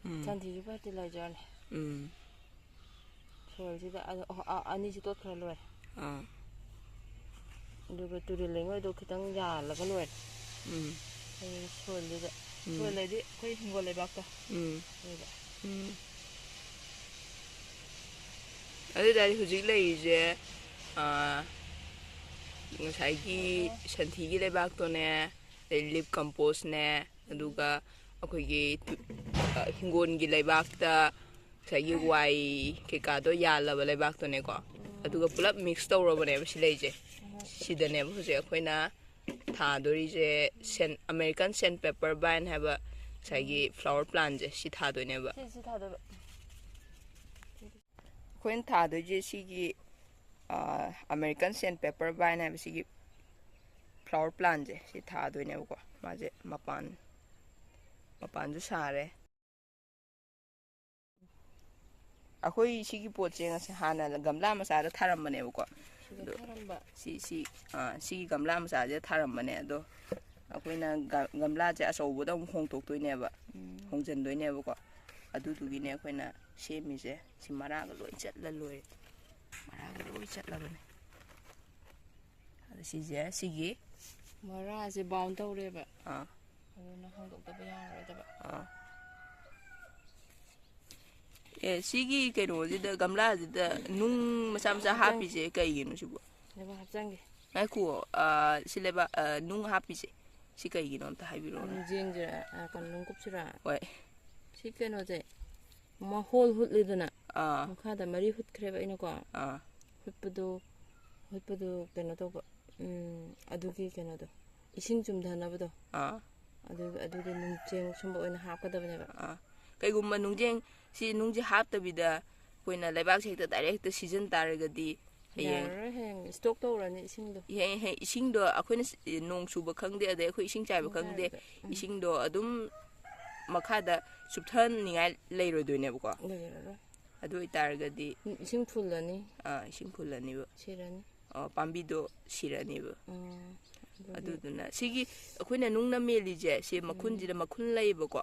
ꯎꯝ꯫ ꯁꯟꯊꯤꯁꯨ ꯐꯔꯇꯤꯂꯥꯏꯖꯔꯅꯦ꯫ ꯎꯝ꯫ ꯁꯣꯏꯜꯁꯤꯗ ꯑ-, ꯑ-, ꯑ-, ꯑꯅꯤꯁꯤ ꯇꯣꯠꯈ꯭ꯔ ꯂꯣꯏꯔꯦ꯫ ꯑꯥ꯫ ꯑꯗꯨꯒ ꯇꯨꯔꯦꯜ ꯂꯩꯉꯣꯏꯗꯣ ꯈꯤꯇꯪ ꯌꯥꯜꯂꯒ ꯂꯣꯏꯔꯦ꯫ ꯎꯝ꯫ ꯍꯌꯦꯡ ꯁꯣꯏꯜꯗꯨꯗ꯫ ꯎꯝ꯫ ꯁꯣꯏꯜ ꯍꯥꯏꯗꯤ ꯑꯩꯈꯣꯏ ꯍꯤꯡꯒꯣꯜ ꯂꯩꯕꯥꯛꯇꯣ꯫ ꯎꯝ꯫ ꯑꯗꯨꯗ꯫ ꯎꯝ꯫ ꯑꯗꯨ ꯑꯣꯏ ꯇꯥꯔꯗꯤ ꯍꯧꯖꯤꯛ ꯂꯩꯔꯤꯁꯦ, ꯑꯥ, ꯉꯁꯥꯏꯒꯤ ꯁꯟꯊꯤꯒꯤ ꯂꯩꯕꯥꯛꯇꯣꯅꯦ, ꯑꯗꯩ ꯂꯤꯞ ꯀꯝꯄꯣꯁꯅꯦ, ꯑꯗꯨꯒ ꯑꯩꯈꯣꯏꯒꯤ ꯇꯨ-, ꯑ, ꯍꯤꯡꯒꯣꯜꯒꯤ ꯂꯩꯕꯥꯛꯇ ꯉꯁꯥꯏꯒꯤ ꯋꯥꯏ ꯀꯩꯀꯥꯗꯣ ꯌꯥꯜꯂꯕ ꯂꯩꯕꯥꯛꯇꯨꯅꯦꯀꯣ꯫ ꯑꯗꯨꯒ ꯄꯨꯂꯞ ꯃꯤꯛꯁ ꯇꯧꯔꯕꯅꯦꯕ ꯁꯤ ꯂꯩꯁꯦ꯫ ꯁꯤꯗꯅꯦꯕ ꯍꯧꯖꯤꯛ ꯑꯩꯈꯣꯏꯅ ꯊꯥꯗꯣꯔꯤꯁꯦ, ꯁꯦꯟ-, ꯑꯃꯦꯔꯤꯀꯥꯟ ꯁꯦꯟ ꯄꯦꯄꯔ ꯚꯥꯏꯟ ꯍꯥꯏꯕ ꯉꯁꯥꯏꯒꯤ ꯐ꯭ꯂꯥꯋꯔ ꯄ꯭ꯂꯥꯟꯁꯦ, ꯁꯤ ꯊꯥꯗꯣꯏꯅꯦꯕ꯫ ꯁꯤ, ꯁꯤ ꯊꯥꯗꯣꯏꯕ꯫ ꯑꯩꯈꯣꯏꯅ ꯊꯥꯗꯣꯏꯁꯦ ꯁꯤꯒꯤ, ꯑ, ꯑꯃꯦꯔꯤꯀꯥꯟ ꯁꯦꯟ ꯄꯦꯄꯔ ꯚꯥꯏꯟ ꯍꯥꯏꯕ ꯁꯤꯒꯤ ꯐ꯭ꯂꯥꯋꯔ ꯄ꯭ꯂꯥꯟꯁꯦ, ꯁꯤ ꯊꯥꯗꯣꯏꯅꯦꯕꯀꯣ꯫ ꯃꯥꯁꯦ ꯃꯄꯥꯟ, ꯃꯄꯥꯟꯁꯨ ꯁꯥꯔꯦ꯫ ꯑꯩꯈꯣꯏ ꯁꯤꯒꯤ ꯄꯣꯠꯁꯦ ꯉꯁꯤ ꯍꯥꯟꯅ ꯒꯝꯂꯥ ꯃꯆꯥꯗ ꯊꯥꯔꯝꯕꯅꯦꯕꯀꯣ꯫ ꯁꯤꯗ ꯑꯗꯣ ꯊꯥꯔꯝꯕ꯫ ꯁꯤ, ꯁꯤ, ꯑꯥ, ꯁꯤꯒꯤ ꯒꯝꯂꯥ ꯃꯆꯥꯁꯤꯗ ꯊꯥꯔꯝꯕꯅꯦ꯫ ꯑꯗꯣ ꯑꯩꯈꯣꯏꯅ ꯒ-, ꯒꯝꯂꯥꯁꯦ ꯑꯆꯧꯕꯗ ꯑꯃꯨꯛ ꯍꯣꯡꯗꯣꯛꯇꯣꯏꯅꯦꯕ, ꯎꯝ꯫ ꯍꯣꯡꯖꯟꯗꯣꯏꯅꯦꯕꯀꯣ꯫ ꯑꯗꯨꯗꯨꯒꯤꯅꯦ ꯑꯩꯈꯣꯏꯅ ꯁꯦꯝꯃꯤꯁꯦ꯫ ꯁꯤ ꯃꯔꯥꯒ ꯂꯣꯏ ꯆꯠꯂ ꯂꯣꯏꯔꯦ꯫ ꯃꯔꯥꯒ ꯂꯣꯏ ꯆꯠꯂꯕꯅꯦ꯫ ꯑꯗ ꯁꯤꯁꯦ ꯁꯤꯒꯤ ꯃꯔꯥꯁꯦ ꯕꯥꯎꯟ ꯇꯧꯔꯦꯕ꯫ ꯑꯥ꯫ ꯑꯗꯨꯅ ꯍꯣꯡꯗꯣꯛꯇꯕ ꯌꯥꯔꯔꯣꯏꯗꯕ꯫ ꯑꯥ꯫ ꯑꯦ, ꯁꯤꯒꯤ ꯀꯩꯅꯣꯁꯤꯗ, ꯒꯝꯂꯥꯁꯤꯗ ꯅꯨꯡ ꯃꯆꯥ ꯃꯆꯥ ꯍꯥꯞꯆꯟ-, ꯍꯥꯞꯄꯤꯁꯦ ꯀꯩꯒꯤꯅꯣ ꯁꯤꯕꯨ? ꯂꯩꯕꯥꯛ ꯍꯥꯞꯆꯟꯒꯦ꯫ ꯉꯥꯏꯈꯨꯑꯣ, ꯑꯥ, ꯁꯤ ꯂꯩꯕꯥꯛ, ꯑꯥ, ꯅꯨꯡ ꯍꯥꯞꯄꯤꯁꯦ ꯁꯤ ꯀꯩꯒꯤꯅꯣ ꯑꯝꯇ ꯍꯥꯏꯕꯤꯔꯛꯑꯣꯅꯦ꯫ ꯅꯨꯡ ꯌꯦꯡꯁꯤꯔꯥ? ꯑꯥ, ꯀꯩꯅꯣ, ꯅꯨꯡ ꯀꯨꯞꯁꯤꯔꯥ? ꯍꯣꯏ꯫ ꯁꯤ ꯀꯩꯅꯣꯁꯦ, ꯃꯥ ꯍꯣꯜ ꯍꯨꯠꯂꯤꯗꯅ, ꯑꯥ꯫ ꯃꯈꯥꯗ ꯃꯔꯤ ꯍꯨꯠꯈ꯭ꯔꯦꯕ ꯑꯩꯅꯀꯣ꯫ ꯑꯥ꯫ ꯍꯨꯠꯄꯗꯣ, ꯍꯨꯠꯄꯗꯣ ꯀꯩꯅꯣ ꯇꯧꯕ, ꯎꯝ, ꯑꯗꯨꯒꯤ ꯀꯩꯅꯣꯗꯣ, ꯏꯁꯤꯡ ꯆꯨꯝꯊꯅꯕꯗꯣ꯫ ꯑꯥ꯫ ꯑꯗꯨ, ꯑꯗꯨꯒꯤ ꯅꯨꯡ ꯆꯦꯡ ꯁꯨꯝꯕ ꯑꯣꯏꯅ ꯍꯥꯞꯀꯗꯕꯅꯦꯕ꯫ ꯑꯥ꯫ ꯀꯩꯒꯨꯝꯕ ꯅꯨꯡꯖꯦꯡ, ꯁꯤ ꯅꯨꯡꯁꯦ ꯍꯥꯞꯇꯕꯤꯗ ꯑꯩꯈꯣꯏꯅ ꯂꯩꯕꯥꯛꯁꯦ ꯍꯦꯛꯇ ꯗꯥꯏꯔꯦꯛ ꯍꯦꯛꯇ ꯁꯤꯖꯤꯟ ꯇꯥꯔꯒꯗꯤ, ꯍꯌꯦꯡ ꯌꯥꯔꯔꯣꯏ, ꯍꯌꯦꯡ ꯁ꯭ꯇꯣꯛ ꯇꯧꯔꯅꯤ ꯏꯁꯤꯡꯗꯣ꯫ ꯍꯌꯦꯡ, ꯍꯌꯦꯡ ꯏꯁꯤꯡꯗꯣ ꯑꯩꯈꯣꯏꯅ ꯁꯤ-, ꯅꯣꯡ ꯆꯨꯕ ꯈꯪꯗꯦ, ꯑꯗꯩ ꯑꯩꯈꯣꯏ ꯏꯁꯤꯡ ꯆꯥꯏꯕ ꯏꯁꯤꯡ ꯈꯪꯗꯦ, ꯆꯥꯏꯕꯗ, ꯎꯝ꯫ ꯏꯁꯤꯡꯗꯣ ꯑꯗꯨꯝ ꯃꯈꯥꯗ ꯆꯨꯞꯊꯅꯤꯡꯉꯥꯏ ꯂꯩꯔꯣꯏꯗꯣꯏꯅꯦꯕꯀꯣ꯫ ꯂꯩꯔꯔꯣꯏ꯫ ꯑꯗꯨ ꯑꯣꯏꯇꯥꯔꯒꯗꯤ ꯎꯝ, ꯏꯁꯤꯡ ꯐꯨꯜꯂꯅꯤ꯫ ꯑꯥ, ꯏꯁꯤꯡ ꯐꯨꯜꯂꯅꯤꯕ꯫ ꯁꯤꯔꯅꯤ꯫ ꯑꯥ, ꯄꯥꯝꯕꯤꯗꯣ ꯁꯤꯔꯅꯤꯕ꯫ ꯎꯝ, ꯑꯗꯨꯒꯤ ꯑꯗꯨꯗꯨꯅ ꯁꯤꯒꯤ ꯑꯩꯈꯣꯏꯅ ꯅꯨꯡꯅ ꯃꯦꯜꯂꯤꯁꯦ, ꯁꯤ ꯃꯈꯨꯟꯁꯤꯗ ꯃꯈꯨꯟ ꯂꯩꯌꯦꯕꯀꯣ꯫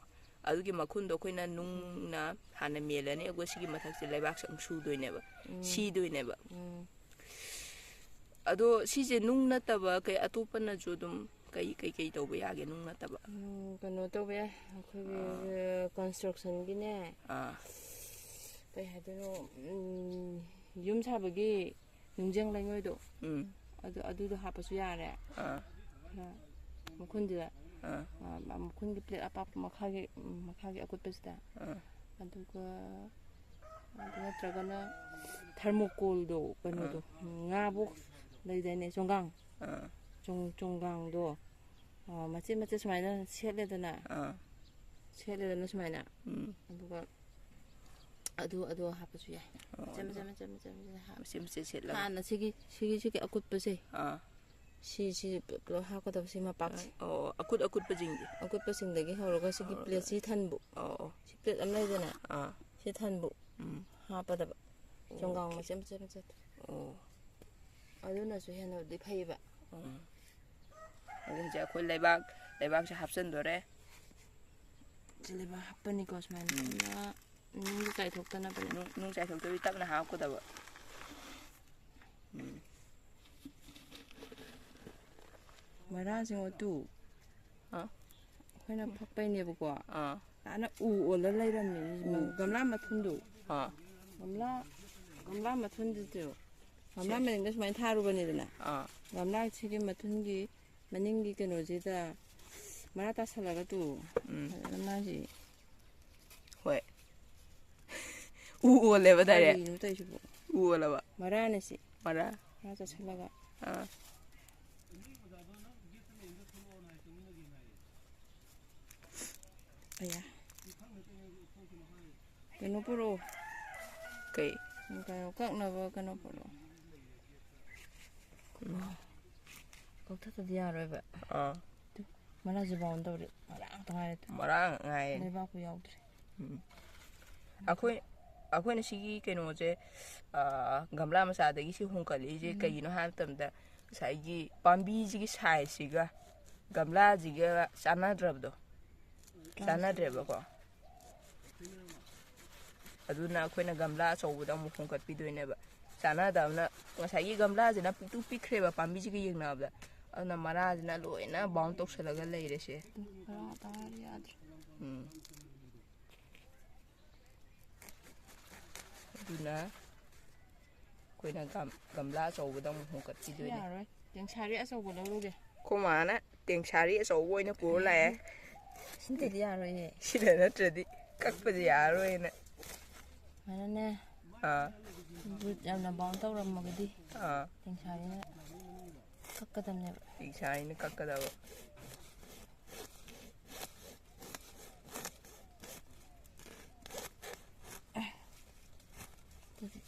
ꯑꯗꯨꯒꯤ ꯃꯈꯨꯟꯗꯣ ꯑꯩꯈꯣꯏꯅ ꯅꯨꯡꯅ ꯍꯥꯟꯅ ꯃꯦꯜꯂꯅꯤ, ꯑꯗꯨꯒ ꯁꯤꯒꯤ ꯃꯊꯛꯁꯦ ꯂꯩꯕꯥꯛꯁꯦ ꯑꯃꯨꯛ ꯁꯨꯗꯣꯏꯅꯦꯕ, ꯎꯝ꯫ ꯁꯤꯗꯣꯏꯅꯦꯕ꯫ ꯎꯝ꯫ ꯑꯗꯣ ꯁꯤꯁꯦ ꯅꯨꯡ ꯅꯠꯇꯕ ꯀꯩ ꯑꯇꯣꯞꯄꯅꯁꯨ ꯑꯗꯨꯝ ꯀꯩ, ꯀꯩ, ꯀꯩ ꯇꯧꯕ ꯌꯥꯒꯦ, ꯅꯨꯡ ꯅꯠꯇꯕ? ꯎꯝ, ꯀꯩꯅꯣ ꯇꯧꯕ ꯌꯥꯏ, ꯑꯩꯈꯣꯏꯒꯤ ꯀꯟꯁꯇ꯭ꯔꯛꯁꯟꯒꯤꯅꯦ, ꯑꯥ꯫ ꯀꯩ ꯍꯥꯏꯗꯣꯏꯅꯣ, ꯎꯝ, ꯌꯨꯝ ꯁꯥꯕꯒꯤ ꯅꯨꯡꯖꯪ ꯂꯩꯉꯣꯏꯗꯣ, ꯎꯝ꯫ ꯑꯗꯨ, ꯑꯗꯨꯗꯣ ꯍꯥꯞꯄꯁꯨ ꯌꯥꯔꯦ꯫ ꯑꯥ꯫ ꯈꯔ ꯃꯈꯨꯟꯗꯨꯗ, ꯑꯥ꯫ ꯑ, ꯃꯈꯨꯟꯒꯤ ꯄ꯭ꯂꯦꯠ ꯑꯄꯥꯛꯄ ꯃꯈꯥꯒꯤ, ꯎꯝ, ꯃꯈꯥꯒꯤ ꯑꯀꯨꯠꯄꯁꯤꯗ꯫ ꯑꯥ꯫ ꯑꯗꯨꯒ ꯑꯗꯨ ꯅꯠꯇ꯭ꯔꯒꯅ ꯊꯔꯃꯣꯀꯣꯜꯗꯣ, ꯀꯩꯅꯣꯗꯣ, ꯉꯥ ꯕꯣꯛꯁ ꯂꯩꯗꯥꯏꯅꯦ, ꯆꯣꯡꯒꯥꯡ, ꯑꯥ꯫ ꯆꯣꯡ-, ꯆꯣꯡꯒꯥꯡꯗꯣ, ꯑ, ꯃꯆꯦꯠ ꯃꯆꯦꯠ ꯁꯨꯃꯥꯏꯅ ꯁꯦꯠꯂꯦꯗꯅ, ꯑꯥ꯫ ꯁꯦꯠꯂꯦꯗꯅ ꯁꯨꯃꯥꯏꯅ, ꯎꯝ꯫ ꯑꯗꯨꯒ ꯑꯗꯨ, ꯑꯗꯨ ꯍꯥꯞꯄꯁꯨ ꯌꯥꯏ꯫ ꯑꯣ, ꯃꯆꯦꯠ, ꯑꯗꯨ ꯃꯆꯦꯠ, ꯃꯆꯦꯠ, ꯃꯆꯦꯠ, ꯃꯆꯦꯠ ꯍꯥꯞ-, ꯃꯆꯦꯠ ꯃꯆꯦꯠ ꯁꯦꯠꯂꯒ꯫ ꯍꯥꯟꯅ ꯁꯤꯒꯤ, ꯁꯤꯒꯤ, ꯁꯤꯒꯤ ꯑꯀꯨꯠꯄꯁꯦ, ꯑꯥ꯫ ꯁꯤ, ꯁꯤ ꯄꯨꯂꯞ ꯍꯥꯞꯀꯗꯕ, ꯁꯤ ꯃꯄꯥꯛꯁꯦ꯫ ꯑꯣ, ꯑꯀꯨꯠ ꯑꯀꯨꯠꯄꯁꯤꯡꯁꯦ꯫ ꯑꯀꯨꯠꯄꯁꯤꯡꯗꯒꯤ ꯍꯧꯔꯒ ꯁꯤꯒꯤ ꯍꯧꯔꯒ꯫ ꯄ꯭ꯂꯦꯠꯁꯤ ꯊꯟꯕꯨ, ꯑꯣ, ꯑꯣ꯫ ꯁꯤ ꯄ꯭ꯂꯦꯠ ꯑꯃ ꯂꯩꯗꯅ, ꯑꯥ꯫ ꯁꯤ ꯊꯟꯕꯨ ꯎꯝ꯫ ꯍꯥꯞꯄꯗꯕ꯫ ꯑꯣ, ꯆꯣꯡꯒꯥꯡ ꯑꯣꯀꯦ꯫ ꯃꯆꯦꯠ ꯃꯆꯦꯠ ꯃꯆꯦꯠ꯫ ꯑꯣ꯫ ꯑꯗꯨꯅꯁꯨ ꯍꯦꯟꯅꯕꯨꯗꯤ ꯐꯩꯌꯦꯕ꯫ ꯎꯝ꯫ ꯑꯗꯨ ꯍꯧꯖꯤꯛ ꯑꯩꯈꯣꯏ ꯂꯩꯕꯥꯛ, ꯂꯩꯕꯥꯛꯁꯦ ꯍꯥꯞꯆꯤꯟꯗꯣꯔꯦ꯫ ꯁꯤ ꯂꯩꯕꯥꯛ ꯍꯥꯞꯄꯅꯤꯀꯣ ꯁꯨꯃꯥꯏꯅ꯫ ꯎꯝ꯫ ꯅꯨꯡꯗꯤ ꯆꯥꯏꯊꯣꯛꯇꯅꯕꯅꯦ꯫ ꯅꯨꯡ, ꯅꯨꯡ ꯆꯥꯏꯊꯣꯛꯇꯕꯤ ꯇꯞꯅ ꯍꯥꯞꯀꯗꯕ꯫ ꯎꯝ꯫ ꯃꯔꯥꯁꯤꯡ ꯑꯣꯠꯇꯨ꯫ ꯑꯥ꯫ ꯑꯩꯈꯣꯏꯅ ꯐꯛꯄꯩꯅꯦꯕꯀꯣ꯫ ꯑꯥ꯫ ꯐꯖꯅ ꯎ ꯑꯣꯜꯂ ꯂꯩꯔꯝꯃꯦ꯫ ꯎ꯫ ꯒꯝꯂꯥ ꯃꯊꯨꯟꯗꯣ꯫ ꯑꯥ꯫ ꯒꯝꯂꯥ, ꯒꯝꯂꯥ ꯃꯊꯨꯟꯗꯨꯁꯨ꯫ ꯒꯝꯂꯥ ꯁꯦ꯫ ꯃꯅꯤꯡꯗ ꯁꯨꯃꯥꯏꯅ ꯊꯥꯔꯨꯕꯅꯤꯗꯅ꯫ ꯑꯥ꯫ ꯒꯝꯂꯥꯁꯤꯒꯤ ꯃꯊꯨꯟꯒꯤ ꯃꯅꯤꯡꯒꯤ ꯀꯩꯅꯣꯁꯤꯗ ꯃꯔꯥ ꯇꯥꯁꯜꯂꯒ ꯇꯨ꯫ ꯎꯝ꯫ ꯐꯖꯅ ꯃꯥꯁꯤ꯫ ꯍꯣꯏ꯫ ꯎ ꯑꯣꯜꯂꯦꯕ ꯗꯥꯏꯔꯦꯛ꯫ ꯀꯔꯤꯅꯣ ꯇꯧꯔꯤꯁꯤꯕꯣ? ꯎ ꯑꯣꯜꯂꯕ꯫ ꯃꯔꯥꯅꯦ ꯁꯤ꯫ ꯃꯔꯥ꯫ ꯃꯔꯥ ꯆꯠꯁꯜꯂꯒ꯫ ꯑꯥ꯫ ꯑꯌꯥ꯫ ꯀꯩꯅꯣ ꯄꯨꯔꯛꯑꯣ꯫ ꯀꯩ? ꯀꯩꯅꯣ ꯀꯛꯅꯕ ꯀꯩꯅꯣ ꯄꯨꯔꯛꯑꯣ꯫ ꯀꯛꯊꯠꯇꯗꯤ ꯌꯥꯔꯣꯏꯕ꯫ ꯑꯥ꯫ ꯃꯅꯥꯁꯦ ꯕꯥꯎꯟ ꯇꯧꯔꯦ꯫ ꯃꯔꯥꯡ ꯉꯥꯛꯇ ꯉꯥꯏꯔꯦ꯫ ꯃꯔꯥꯡ ꯉꯥꯏꯔꯦ꯫ ꯂꯩꯕꯥꯛꯄꯨ ꯌꯥꯎꯗ꯭ꯔꯦ꯫ ꯎꯝ꯫ ꯑꯩꯈꯣꯏ, ꯑꯩꯈꯣꯏꯅ ꯁꯤꯒꯤ ꯀꯩꯅꯣꯁꯦ, ꯑ, ꯒꯝꯂꯥ ꯃꯆꯥꯗꯒꯤ ꯁꯤ ꯍꯣꯡꯀꯠꯂꯛꯏꯁꯦ ꯎꯝ꯫ ꯀꯩꯒꯤꯅꯣ ꯍꯥꯏꯕ ꯃꯇꯝꯗ, ꯉꯁꯥꯏꯒꯤ ꯄꯥꯝꯕꯤꯁꯤꯒꯤ ꯁꯥꯏꯖꯁꯤꯒ ꯒꯝꯂꯥꯁꯤꯒ ꯆꯥꯟꯅꯗ꯭ꯔꯕꯗꯣ, ꯆꯥꯟꯅꯗ꯭ꯔꯦꯕꯀꯣ꯫ ꯑꯗꯨꯅ ꯑꯩꯈꯣꯏꯅ ꯒꯝꯂꯥ ꯑꯆꯧꯕꯗ ꯑꯃꯨꯛ ꯍꯣꯡꯀꯠꯄꯤꯗꯣꯏꯅꯦꯕ꯫ ꯆꯥꯟꯅꯗꯕꯅ, ꯉꯁꯥꯏꯒꯤ ꯒꯝꯂꯥꯁꯤꯅ ꯄꯤꯛꯇꯨ ꯄꯤꯛꯈ꯭ꯔꯦꯕ ꯄꯥꯝꯕꯤꯁꯤꯒ ꯌꯦꯡꯅꯕꯗ, ꯑꯗꯨꯅ ꯃꯔꯥꯁꯤꯅ ꯂꯣꯏꯅ ꯕꯥꯎꯟ ꯇꯧꯁꯜꯂꯒ ꯂꯩꯔꯦꯁꯦ꯫ ꯃꯔꯥ ꯉꯥꯛꯇ ꯉꯥꯏꯔꯦ, ꯌꯥꯗ꯭ꯔꯦ꯫ ꯎꯝ꯫ ꯑꯗꯨꯅ ꯑꯩꯈꯣꯏꯅ ꯒꯝ-, ꯒꯝꯂꯥ ꯑꯆꯧꯕꯗ ꯑꯃꯨꯛ ꯍꯣꯡꯀꯠꯄꯤꯗꯣꯏꯅꯦ꯫ ꯌꯥꯔꯣꯏ, ꯇꯦꯡꯁꯥꯔꯤ ꯑꯆꯧꯕ ꯂꯧꯔꯨꯒꯦ꯫ ꯑꯩꯈꯣꯏ ꯃꯥꯅ ꯇꯦꯡꯁꯥꯔꯤ ꯑꯆꯧꯕ ꯑꯣꯏꯅ ꯄꯨꯔ ꯂꯥꯛꯑꯦ꯫ ꯁꯤꯅꯗꯤ ꯌꯥꯔꯣꯏꯌꯦ꯫ ꯁꯤꯗ ꯅꯠꯇ꯭ꯔꯗꯤ ꯀꯛꯄꯗꯤ ꯌꯥꯔꯣꯏꯅ꯫ ꯁꯨꯃꯥꯏꯅꯅꯦ, ꯑꯥ꯫ ꯔꯨꯠ ꯌꯥꯝꯅ ꯕꯥꯎꯟ ꯇꯧꯔꯝꯃꯒꯗꯤ ꯑꯥ꯫ ꯇꯦꯡꯁꯥꯔꯤꯅ ꯀꯛꯀꯗꯕꯅꯦꯕ꯫ ꯇꯦꯡꯁꯥꯔꯤꯅ ꯀꯛꯀꯗꯕ꯫ ꯑꯗꯨꯗꯤ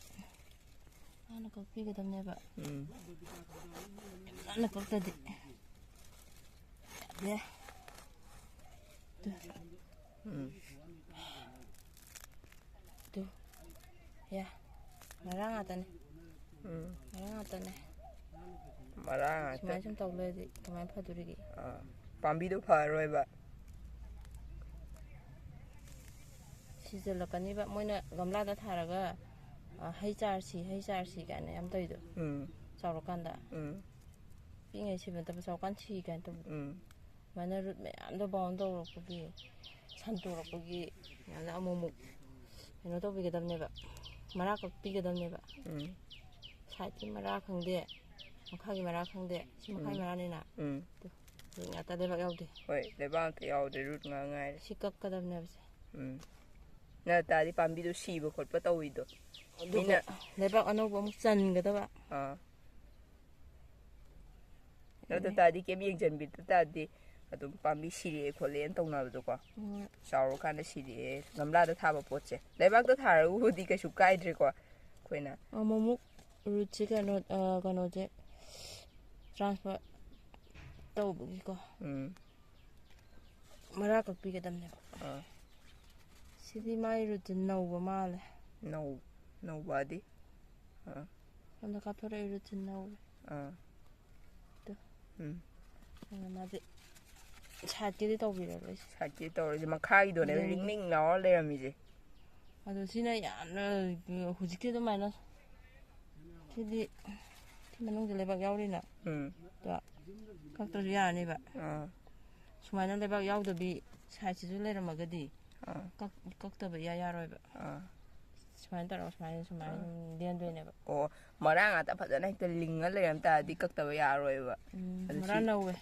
ꯅꯥꯟꯅ ꯀꯛꯄꯤꯒꯗꯕꯅꯦꯕ꯫ ꯎꯝ꯫ ꯌꯥꯝ ꯅꯥꯟꯅ ꯀꯛꯇꯗꯤ ꯌꯥꯗꯦ꯫ ꯇꯨ꯫ ꯎꯝ꯫ ꯇꯨ꯫ ꯌꯥ꯫ ꯃꯔꯥ ꯉꯥꯛꯇꯅꯦ꯫ ꯎꯝ꯫ ꯃꯔꯥ ꯉꯥꯛꯇꯅꯦ꯫ ꯃꯔꯥ ꯉꯥꯛꯇ꯫ ꯁꯨꯃꯥꯏꯅ ꯁꯨꯝ ꯇꯧ ꯂꯩꯔꯗꯤ ꯀꯃꯥꯏꯅ ꯐꯗꯣꯔꯤꯒꯦ? ꯑꯥ꯫ ꯄꯥꯝꯕꯤꯗꯣ ꯐꯔꯔꯣꯏꯕ꯫ ꯁꯤꯖꯤꯜꯂꯛꯀꯅꯤꯕ꯫ ꯃꯣꯏꯅ ꯒꯝꯂꯥꯗ ꯊꯥꯔꯒ, ꯑ, "ꯍꯩ ꯆꯥꯔꯁꯤ, ꯍꯩ ꯆꯥꯔꯁꯤ" ꯀꯥꯏꯅ ꯌꯥꯝ ꯇꯧꯔꯤꯗꯣ꯫ ꯎꯝ꯫ ꯆꯥꯎꯔꯀꯥꯟꯗ꯫ ꯎꯝ꯫ ꯄꯤꯛꯏꯉꯩ ꯁꯤꯕ ꯅꯠꯇꯕ, ꯆꯥꯎꯔꯀꯥꯟ ꯁꯤ ꯀꯥꯏꯅ ꯇꯧꯕꯗꯣ꯫ ꯎꯝ꯫ ꯑꯗꯨꯃꯥꯏꯅ ꯔꯨꯠ ꯃꯌꯥꯝꯗꯣ ꯕꯥꯎꯟ ꯇꯧꯔꯛꯄꯒꯤ, ꯁꯟꯇꯣꯔꯛꯄꯒꯤ, ꯑꯗꯨꯃꯥꯏꯅ ꯑꯃꯨꯛ ꯑꯃꯨꯛ ꯀꯩꯅꯣ ꯇꯧꯕꯤꯒꯗꯕꯅꯦꯕ, ꯃꯔꯥ ꯀꯛꯄꯤꯒꯗꯕꯅꯦꯕ꯫ ꯎꯝ꯫ ꯁꯥꯏꯠꯀꯤ ꯃꯔꯥ ꯈꯪꯗꯦ, ꯃꯈꯥꯒꯤ ꯃꯔꯥ ꯈꯪꯗꯦ, ꯁꯤ ꯃꯈꯥꯒꯤ ꯎꯝ꯫ ꯃꯔꯥꯅꯤꯅ꯫ ꯎꯝ꯫ ꯑꯗꯨ ꯔꯨꯠ ꯉꯥꯛꯇ, ꯂꯩꯕꯥꯛ ꯌꯥꯎꯗꯦ꯫ ꯍꯣꯏ, ꯂꯩꯕꯥꯛ ꯑꯝꯇ ꯌꯥꯎꯗ꯭ꯔꯦ, ꯔꯨꯠ ꯉꯥꯛ ꯉꯥꯏꯔꯦ꯫ ꯁꯤ ꯀꯛꯀꯗꯕꯅꯦꯕ ꯁꯦ꯫ ꯎꯝ꯫ ꯅꯠꯇ ꯇꯥꯔꯗꯤ ꯄꯥꯝꯕꯤꯗꯣ ꯁꯤꯕ ꯈꯣꯠꯄ ꯇꯧꯋꯤꯗꯣ꯫ ꯑꯗꯨꯒ ꯃꯤꯅ ꯂꯩꯕꯥꯛ ꯑꯅꯧꯕ ꯑꯃꯨꯛ ꯆꯟꯒꯗꯕ꯫ ꯑꯥ꯫ ꯑꯗꯨ ꯑꯗꯨꯅꯦ꯫ ꯇꯥꯔꯗꯤ ꯀꯩꯝ ꯌꯦꯡꯁꯤꯟꯕꯤꯗ ꯇꯥꯔꯗꯤ, ꯑꯗꯨꯝ ꯄꯥꯝꯕꯤ ꯁꯤꯔꯛꯑꯦ ꯈꯣꯠꯂꯦꯅ ꯇꯧꯅꯕꯗꯣꯀꯣ꯫ ꯍꯣꯏ꯫ ꯆꯥꯎꯔꯀꯥꯟꯗ ꯁꯤꯔꯛꯑꯦ꯫ ꯒꯝꯂꯥꯗ ꯊꯥꯕ ꯄꯣꯠꯁꯦ ꯂꯩꯕꯥꯛꯇ ꯊꯥꯔꯒꯕꯨꯗꯤ ꯀꯩꯁꯨ ꯀꯥꯏꯗ꯭ꯔꯦꯀꯣ ꯑꯩꯈꯣꯏꯅ꯫ ꯑꯃꯨꯛꯃꯨꯛ ꯔꯨꯠꯁꯦ ꯀꯩꯅꯣ, ꯑ, ꯀꯩꯅꯣꯁꯦ ꯇ꯭ꯔꯥꯟꯁꯐꯔ ꯇꯧꯕꯒꯤꯀꯣ꯫ ꯎꯝ꯫ ꯃꯔꯥ ꯀꯛꯄꯤꯒꯗꯕꯅꯦꯕ꯫ ꯑꯥ꯫ ꯁꯤꯗꯤ ꯃꯥꯏ ꯔꯨꯠꯁꯦ ꯅꯧꯕ ꯃꯥꯜꯂꯦ꯫ ꯅꯧ-, ꯅꯧꯕꯗꯤ? ꯑꯥ꯫ ꯁꯣꯝꯗ ꯀꯥꯞꯊꯣꯔꯛꯏ ꯔꯨꯠꯁꯦ ꯅꯧꯋꯦ꯫ ꯑꯥ꯫ ꯑꯗꯨ꯫ ꯎꯝ꯫ ꯑꯗꯨꯅ ꯃꯥꯗꯤ ꯁꯥꯏꯠꯀꯤꯗꯤ ꯇꯧꯕꯤꯔꯔꯣꯏꯁꯦ꯫ ꯁꯥꯏꯠꯀꯤ ꯇꯧꯔꯗꯤ ꯃꯈꯥꯒꯤꯗꯣꯅꯦꯕ ꯌꯦꯡꯒꯦ꯫ ꯔꯤꯡ ꯔꯤꯡ ꯂꯥꯎꯔ ꯂꯩꯔꯝꯃꯤꯁꯦ꯫ ꯑꯗꯣ ꯁꯤꯅ ꯌꯥꯝꯅ ꯍꯧꯖꯤꯛꯇꯤ ꯑꯗꯨꯃꯥꯏꯅ ꯁꯤꯗꯤ ꯁꯤ ꯃꯅꯨꯡꯗ ꯂꯩꯕꯥꯛ ꯌꯥꯎꯔꯤꯅ꯫ ꯎꯝ꯫ ꯑꯗꯣ ꯀꯛꯇ꯭ꯔꯁꯨ ꯌꯥꯔꯅꯦꯕ꯫ ꯑꯥ꯫ ꯁꯨꯃꯥꯏꯅ ꯂꯩꯕꯥꯛ ꯌꯥꯎꯗꯕꯤ ꯁꯥꯏꯠꯁꯤꯁꯨ ꯂꯩꯔꯝꯃꯒꯗꯤ ꯑꯥ꯫ ꯀꯛ-, ꯀꯛꯇꯕ ꯏꯌꯥ ꯌꯥꯔꯣꯏꯕ꯫ ꯑꯥ꯫ ꯁꯨꯃꯥꯏꯅ ꯇꯧꯔꯒ ꯁꯨꯃꯥꯏꯅ, ꯁꯨꯃꯥꯏꯅ ꯑꯥ꯫ ꯑꯗꯨꯝ ꯂꯦꯟꯗꯣꯏꯅꯦꯕ꯫ ꯑꯣ, ꯃꯔꯥ ꯉꯥꯛꯇ ꯐꯖꯅ ꯍꯦꯛꯇ ꯂꯤꯡꯉ ꯂꯩꯔꯝ ꯇꯥꯔꯗꯤ ꯀꯛꯇꯕ ꯌꯥꯔꯣꯏꯕ꯫ ꯎꯝ, ꯑꯗꯨ ꯃꯔꯥ ꯁꯤ ꯅꯧꯋꯦ꯫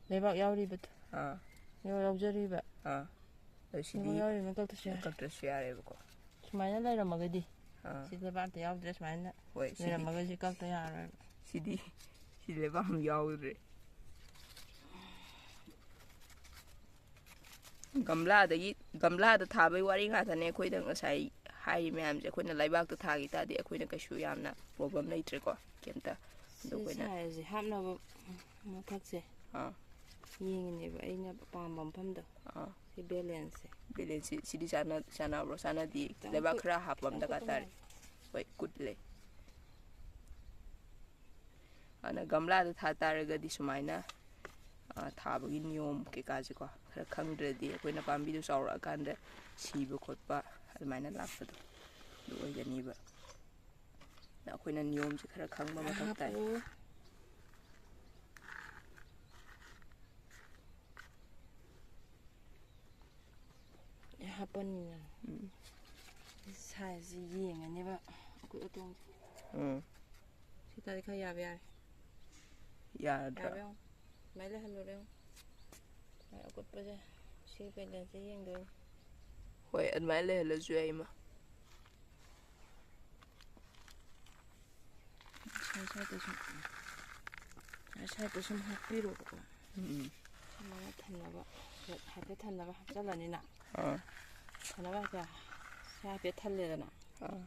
ꯂꯩꯕꯥꯛ ꯌꯥꯎꯔꯤꯕꯗꯣ꯫ ꯑꯥ꯫ ꯌꯥꯎ-, ꯌꯥꯎꯖꯔꯤꯕ꯫ ꯑꯥ꯫ ꯑꯗꯨ ꯁꯤꯗꯤ ꯂꯩꯕꯥꯛ ꯌꯥꯎꯔꯤꯕꯅ ꯀꯛꯇ꯭ꯔꯁꯨ ꯌꯥꯔꯦ꯫ ꯀꯛꯇ꯭ꯔꯁꯨ ꯌꯥꯔꯦꯕꯀꯣ꯫ ꯁꯨꯃꯥꯏꯅ ꯂꯩꯔꯝꯃꯒꯗꯤ꯫ ꯑꯥ꯫ ꯁꯤ ꯂꯩꯕꯥꯛ ꯑꯝꯇ ꯌꯥꯎꯗ꯭ꯔꯦ, ꯁꯨꯃꯥꯏꯅ ꯍꯣꯏ, ꯁꯤꯗꯤ ꯂꯩꯔꯝꯃꯒꯗꯤ ꯀꯛꯇ ꯌꯥꯔꯣꯏꯕ꯫ ꯁꯤꯗꯤ, ꯁꯤ ꯂꯩꯕꯥꯛ ꯑꯃ ꯌꯥꯎꯗ꯭ꯔꯦ꯫ ꯒꯝꯂꯥꯗꯒꯤ, ꯒꯝꯂꯥꯗ ꯊꯥꯕꯒꯤ ꯋꯥꯔꯤ ꯉꯥꯛꯇꯅꯦ ꯑꯩꯈꯣꯏꯗ ꯉꯁꯥꯏ ꯍꯥꯏꯔꯤ ꯃꯌꯥꯝꯁꯦ꯫ ꯑꯩꯈꯣꯏꯅ ꯂꯩꯕꯥꯛꯇ ꯊꯥꯈꯤ ꯇꯥꯔꯗꯤ ꯑꯩꯈꯣꯏꯅ ꯀꯩꯁꯨ ꯌꯥꯝꯅ ꯄ꯭ꯔꯣꯕ꯭ꯂꯦꯝ ꯂꯩꯇ꯭ꯔꯦꯀꯣ, ꯀꯩꯝꯇ꯫ ꯑꯗꯣ ꯁꯤ ꯑꯩꯈꯣꯏꯅ ꯁꯥꯏꯁꯦ ꯍꯥꯞꯅꯕ ꯃꯊꯛꯁꯦ ꯑꯥ꯫ ꯌꯦꯡꯉꯤꯅꯦꯕ ꯑꯩꯅ ꯄꯥꯝꯕ ꯃꯐꯝꯗꯣ꯫ ꯑꯥ꯫ ꯁꯤ ꯕꯦꯂꯦꯟꯁꯁꯦ꯫ ꯕꯦꯂꯦꯟꯁꯁꯤ, ꯁꯤꯗꯤ ꯆꯥꯟꯅ-, ꯆꯥꯟꯅꯕ꯭ꯔꯣ? ꯆꯥꯟꯅꯗꯦ꯫ ꯈꯤꯇꯪ ꯂꯩꯕꯥꯛ ꯀꯨꯠ-, ꯈꯔ ꯍꯥꯞꯄ ꯑꯃ ꯈꯤꯇꯪ ꯗꯔꯀꯥꯔ ꯀꯨꯠꯄ ꯇꯥꯔꯦ꯫ ꯃꯥꯜꯂꯦ꯫ ꯍꯣꯏ, ꯀꯨꯠꯂꯦ꯫ ꯑꯗꯨꯅ ꯒꯝꯂꯥꯗ ꯊꯥ ꯇꯥꯔꯒꯗꯤ ꯁꯨꯃꯥꯏꯅ, ꯑ, ꯊꯥꯕꯒꯤ ꯅꯤꯌꯣꯝ ꯀꯩꯀꯥꯁꯦꯀꯣ ꯈꯔ ꯈꯪꯗ꯭ꯔꯗꯤ ꯑꯩꯈꯣꯏꯅ ꯄꯥꯝꯕꯤꯗꯨ ꯆꯥꯎꯔꯛꯑꯀꯥꯟꯗ ꯁꯤꯕ ꯈꯣꯠꯄ ꯑꯗꯨꯃꯥꯏꯅ ꯂꯥꯛꯄꯗꯣ ꯑꯗꯨ ꯑꯣꯏꯒꯅꯤꯕ꯫ ꯑꯗ ꯑꯩꯈꯣꯏꯅ ꯅꯤꯌꯣꯝꯁꯦ ꯈꯔ ꯈꯪꯕ ꯃꯊꯧ ꯇꯥꯏ꯫ ꯍꯥꯞꯄꯣ꯫ ꯍꯥꯞꯄꯅꯤꯅ꯫ ꯎꯝ꯫ ꯁꯥꯏꯖꯁꯦ ꯌꯦꯡꯉꯅꯦꯕ ꯑꯀꯨꯠ ꯑꯇꯣꯡꯁꯦ꯫ ꯎꯝ꯫ ꯁꯤ ꯇꯥꯔꯗꯤ ꯈꯔ ꯌꯥꯕ ꯌꯥꯔꯦ꯫ ꯌꯥꯔꯗ꯭ꯔꯥ? ꯌꯥꯔꯕ ꯌꯦꯡꯉꯣ꯫ ꯑꯗꯨꯃꯥꯏꯅ ꯂꯩꯍꯜꯂꯨꯔꯦ ꯌꯦꯡꯉꯣ꯫ ꯁꯨꯃꯥꯏꯅ ꯑꯀꯨꯠꯄꯁꯦ꯫ ꯁꯤ ꯕꯦꯂꯦꯟꯁꯁꯦ ꯌꯦꯡꯗꯣꯏꯅꯤ꯫ ꯍꯣꯏ, ꯑꯗꯨꯃꯥꯏꯅ ꯂꯩꯍꯜꯂꯁꯨ ꯌꯥꯏ, ꯏꯃꯥ꯫ ꯁꯥꯏ ꯁꯥꯏꯗ ꯁꯨꯝ, ꯁꯥꯏ ꯁꯥꯏꯗ ꯁꯨꯝ ꯍꯥꯞꯄꯤꯔꯣꯕꯀꯣ꯫ ꯎꯝ꯫ ꯁꯨꯃꯥꯏꯅ ꯊꯟꯅꯕ, ꯍꯥꯏꯐꯦꯠ ꯊꯟꯅꯕ ꯍꯥꯞꯆꯜꯂꯅꯤꯅ꯫ ꯑꯥ꯫ ꯊꯟꯅꯕ ꯍꯥꯏꯐꯦꯠ, ꯁꯤ ꯍꯥꯏꯐꯦꯠ ꯊꯜꯂꯦꯗꯅ꯫ ꯑꯥ꯫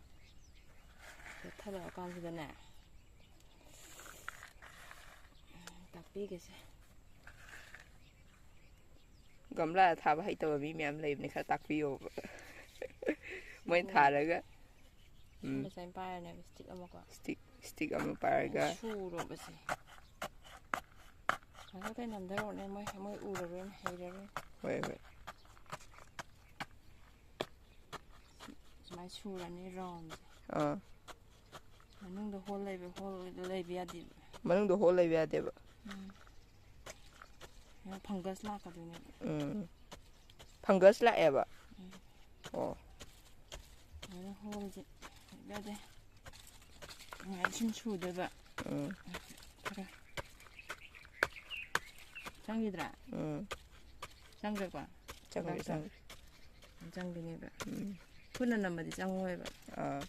ꯍꯥꯏꯐꯦꯠ ꯊꯜꯂꯛꯑꯀꯥꯟꯁꯤꯗꯅꯦ, ꯇꯥꯛꯄꯤꯒꯦꯁꯦ꯫ ꯒꯝꯂꯥꯗ ꯊꯥꯕ ꯍꯩꯇꯕ ꯃꯤ ꯃꯌꯥꯝ ꯂꯩꯕꯅꯤ, ꯈꯔ ꯇꯥꯛꯄꯤꯌꯣꯕ꯫ ꯃꯣꯏꯅ ꯊꯥꯔꯒ꯫ ꯎꯝ꯫ ꯁꯨꯃꯥꯏꯅ ꯄꯥꯏꯔꯅꯦꯕ, ꯁ꯭ꯇꯤꯛ ꯑꯃꯀꯣ꯫ ꯁ꯭ꯇꯤꯛ, ꯁ꯭ꯇꯤꯛ ꯑꯃ ꯄꯥꯏꯔꯒ꯫ ꯁꯨꯔꯣꯕꯁꯦ꯫ ꯉꯥꯏꯈꯣ, ꯑꯇꯩ ꯅꯝꯊꯔꯛꯑꯣꯅꯦ, ꯃꯣꯏ, ꯃꯣꯏ ꯎꯔꯔꯣꯏꯅꯦ, ꯍꯩꯔꯔꯣꯏ꯫ ꯍꯣꯏ, ꯍꯣꯏ꯫ ꯁꯨꯃꯥꯏꯅ ꯁꯨꯔꯅꯤ ꯔꯥꯎꯟꯁꯦ꯫ ꯑꯥ꯫ ꯃꯅꯨꯡꯗ ꯍꯣꯜ ꯂꯩꯕ, ꯍꯣꯜ ꯂꯩꯕ ꯌꯥꯗꯦꯕ꯫ ꯃꯅꯨꯡꯗ ꯍꯣꯜ ꯂꯩꯕ ꯌꯥꯗꯦꯕ꯫ ꯎꯝ꯫ ꯐꯪꯒꯁ ꯂꯥꯛꯀꯗꯣꯏꯅꯦꯕ꯫ ꯎꯝ꯫ ꯐꯪꯒꯁ ꯂꯥꯛꯑꯦꯕ? ꯎꯝ꯫ ꯑꯣ꯫ ꯑꯗꯨꯅ ꯍꯣꯜꯁꯦ ꯌꯥꯗꯦ꯫ ꯑꯗꯨꯃꯥꯏꯅ ꯁꯨꯝ ꯁꯨꯗꯣꯏꯕ꯫ ꯎꯝ꯫ ꯈꯔ꯫ ꯆꯪꯈꯤꯗ꯭ꯔꯥ? ꯎꯝ꯫ ꯆꯪꯈ꯭ꯔꯦꯀꯣ? ꯆꯪꯈ꯭ꯔꯦ, ꯗꯥꯛꯇꯣ? ꯆꯪꯈ꯭ꯔꯦ꯫ ꯆꯪꯈꯤꯅꯦꯕ꯫ ꯎꯝ꯫ ꯈꯨꯠꯅ ꯅꯝꯃꯗꯤ ꯆꯪꯉꯣꯏꯕ꯫ ꯑꯥ꯫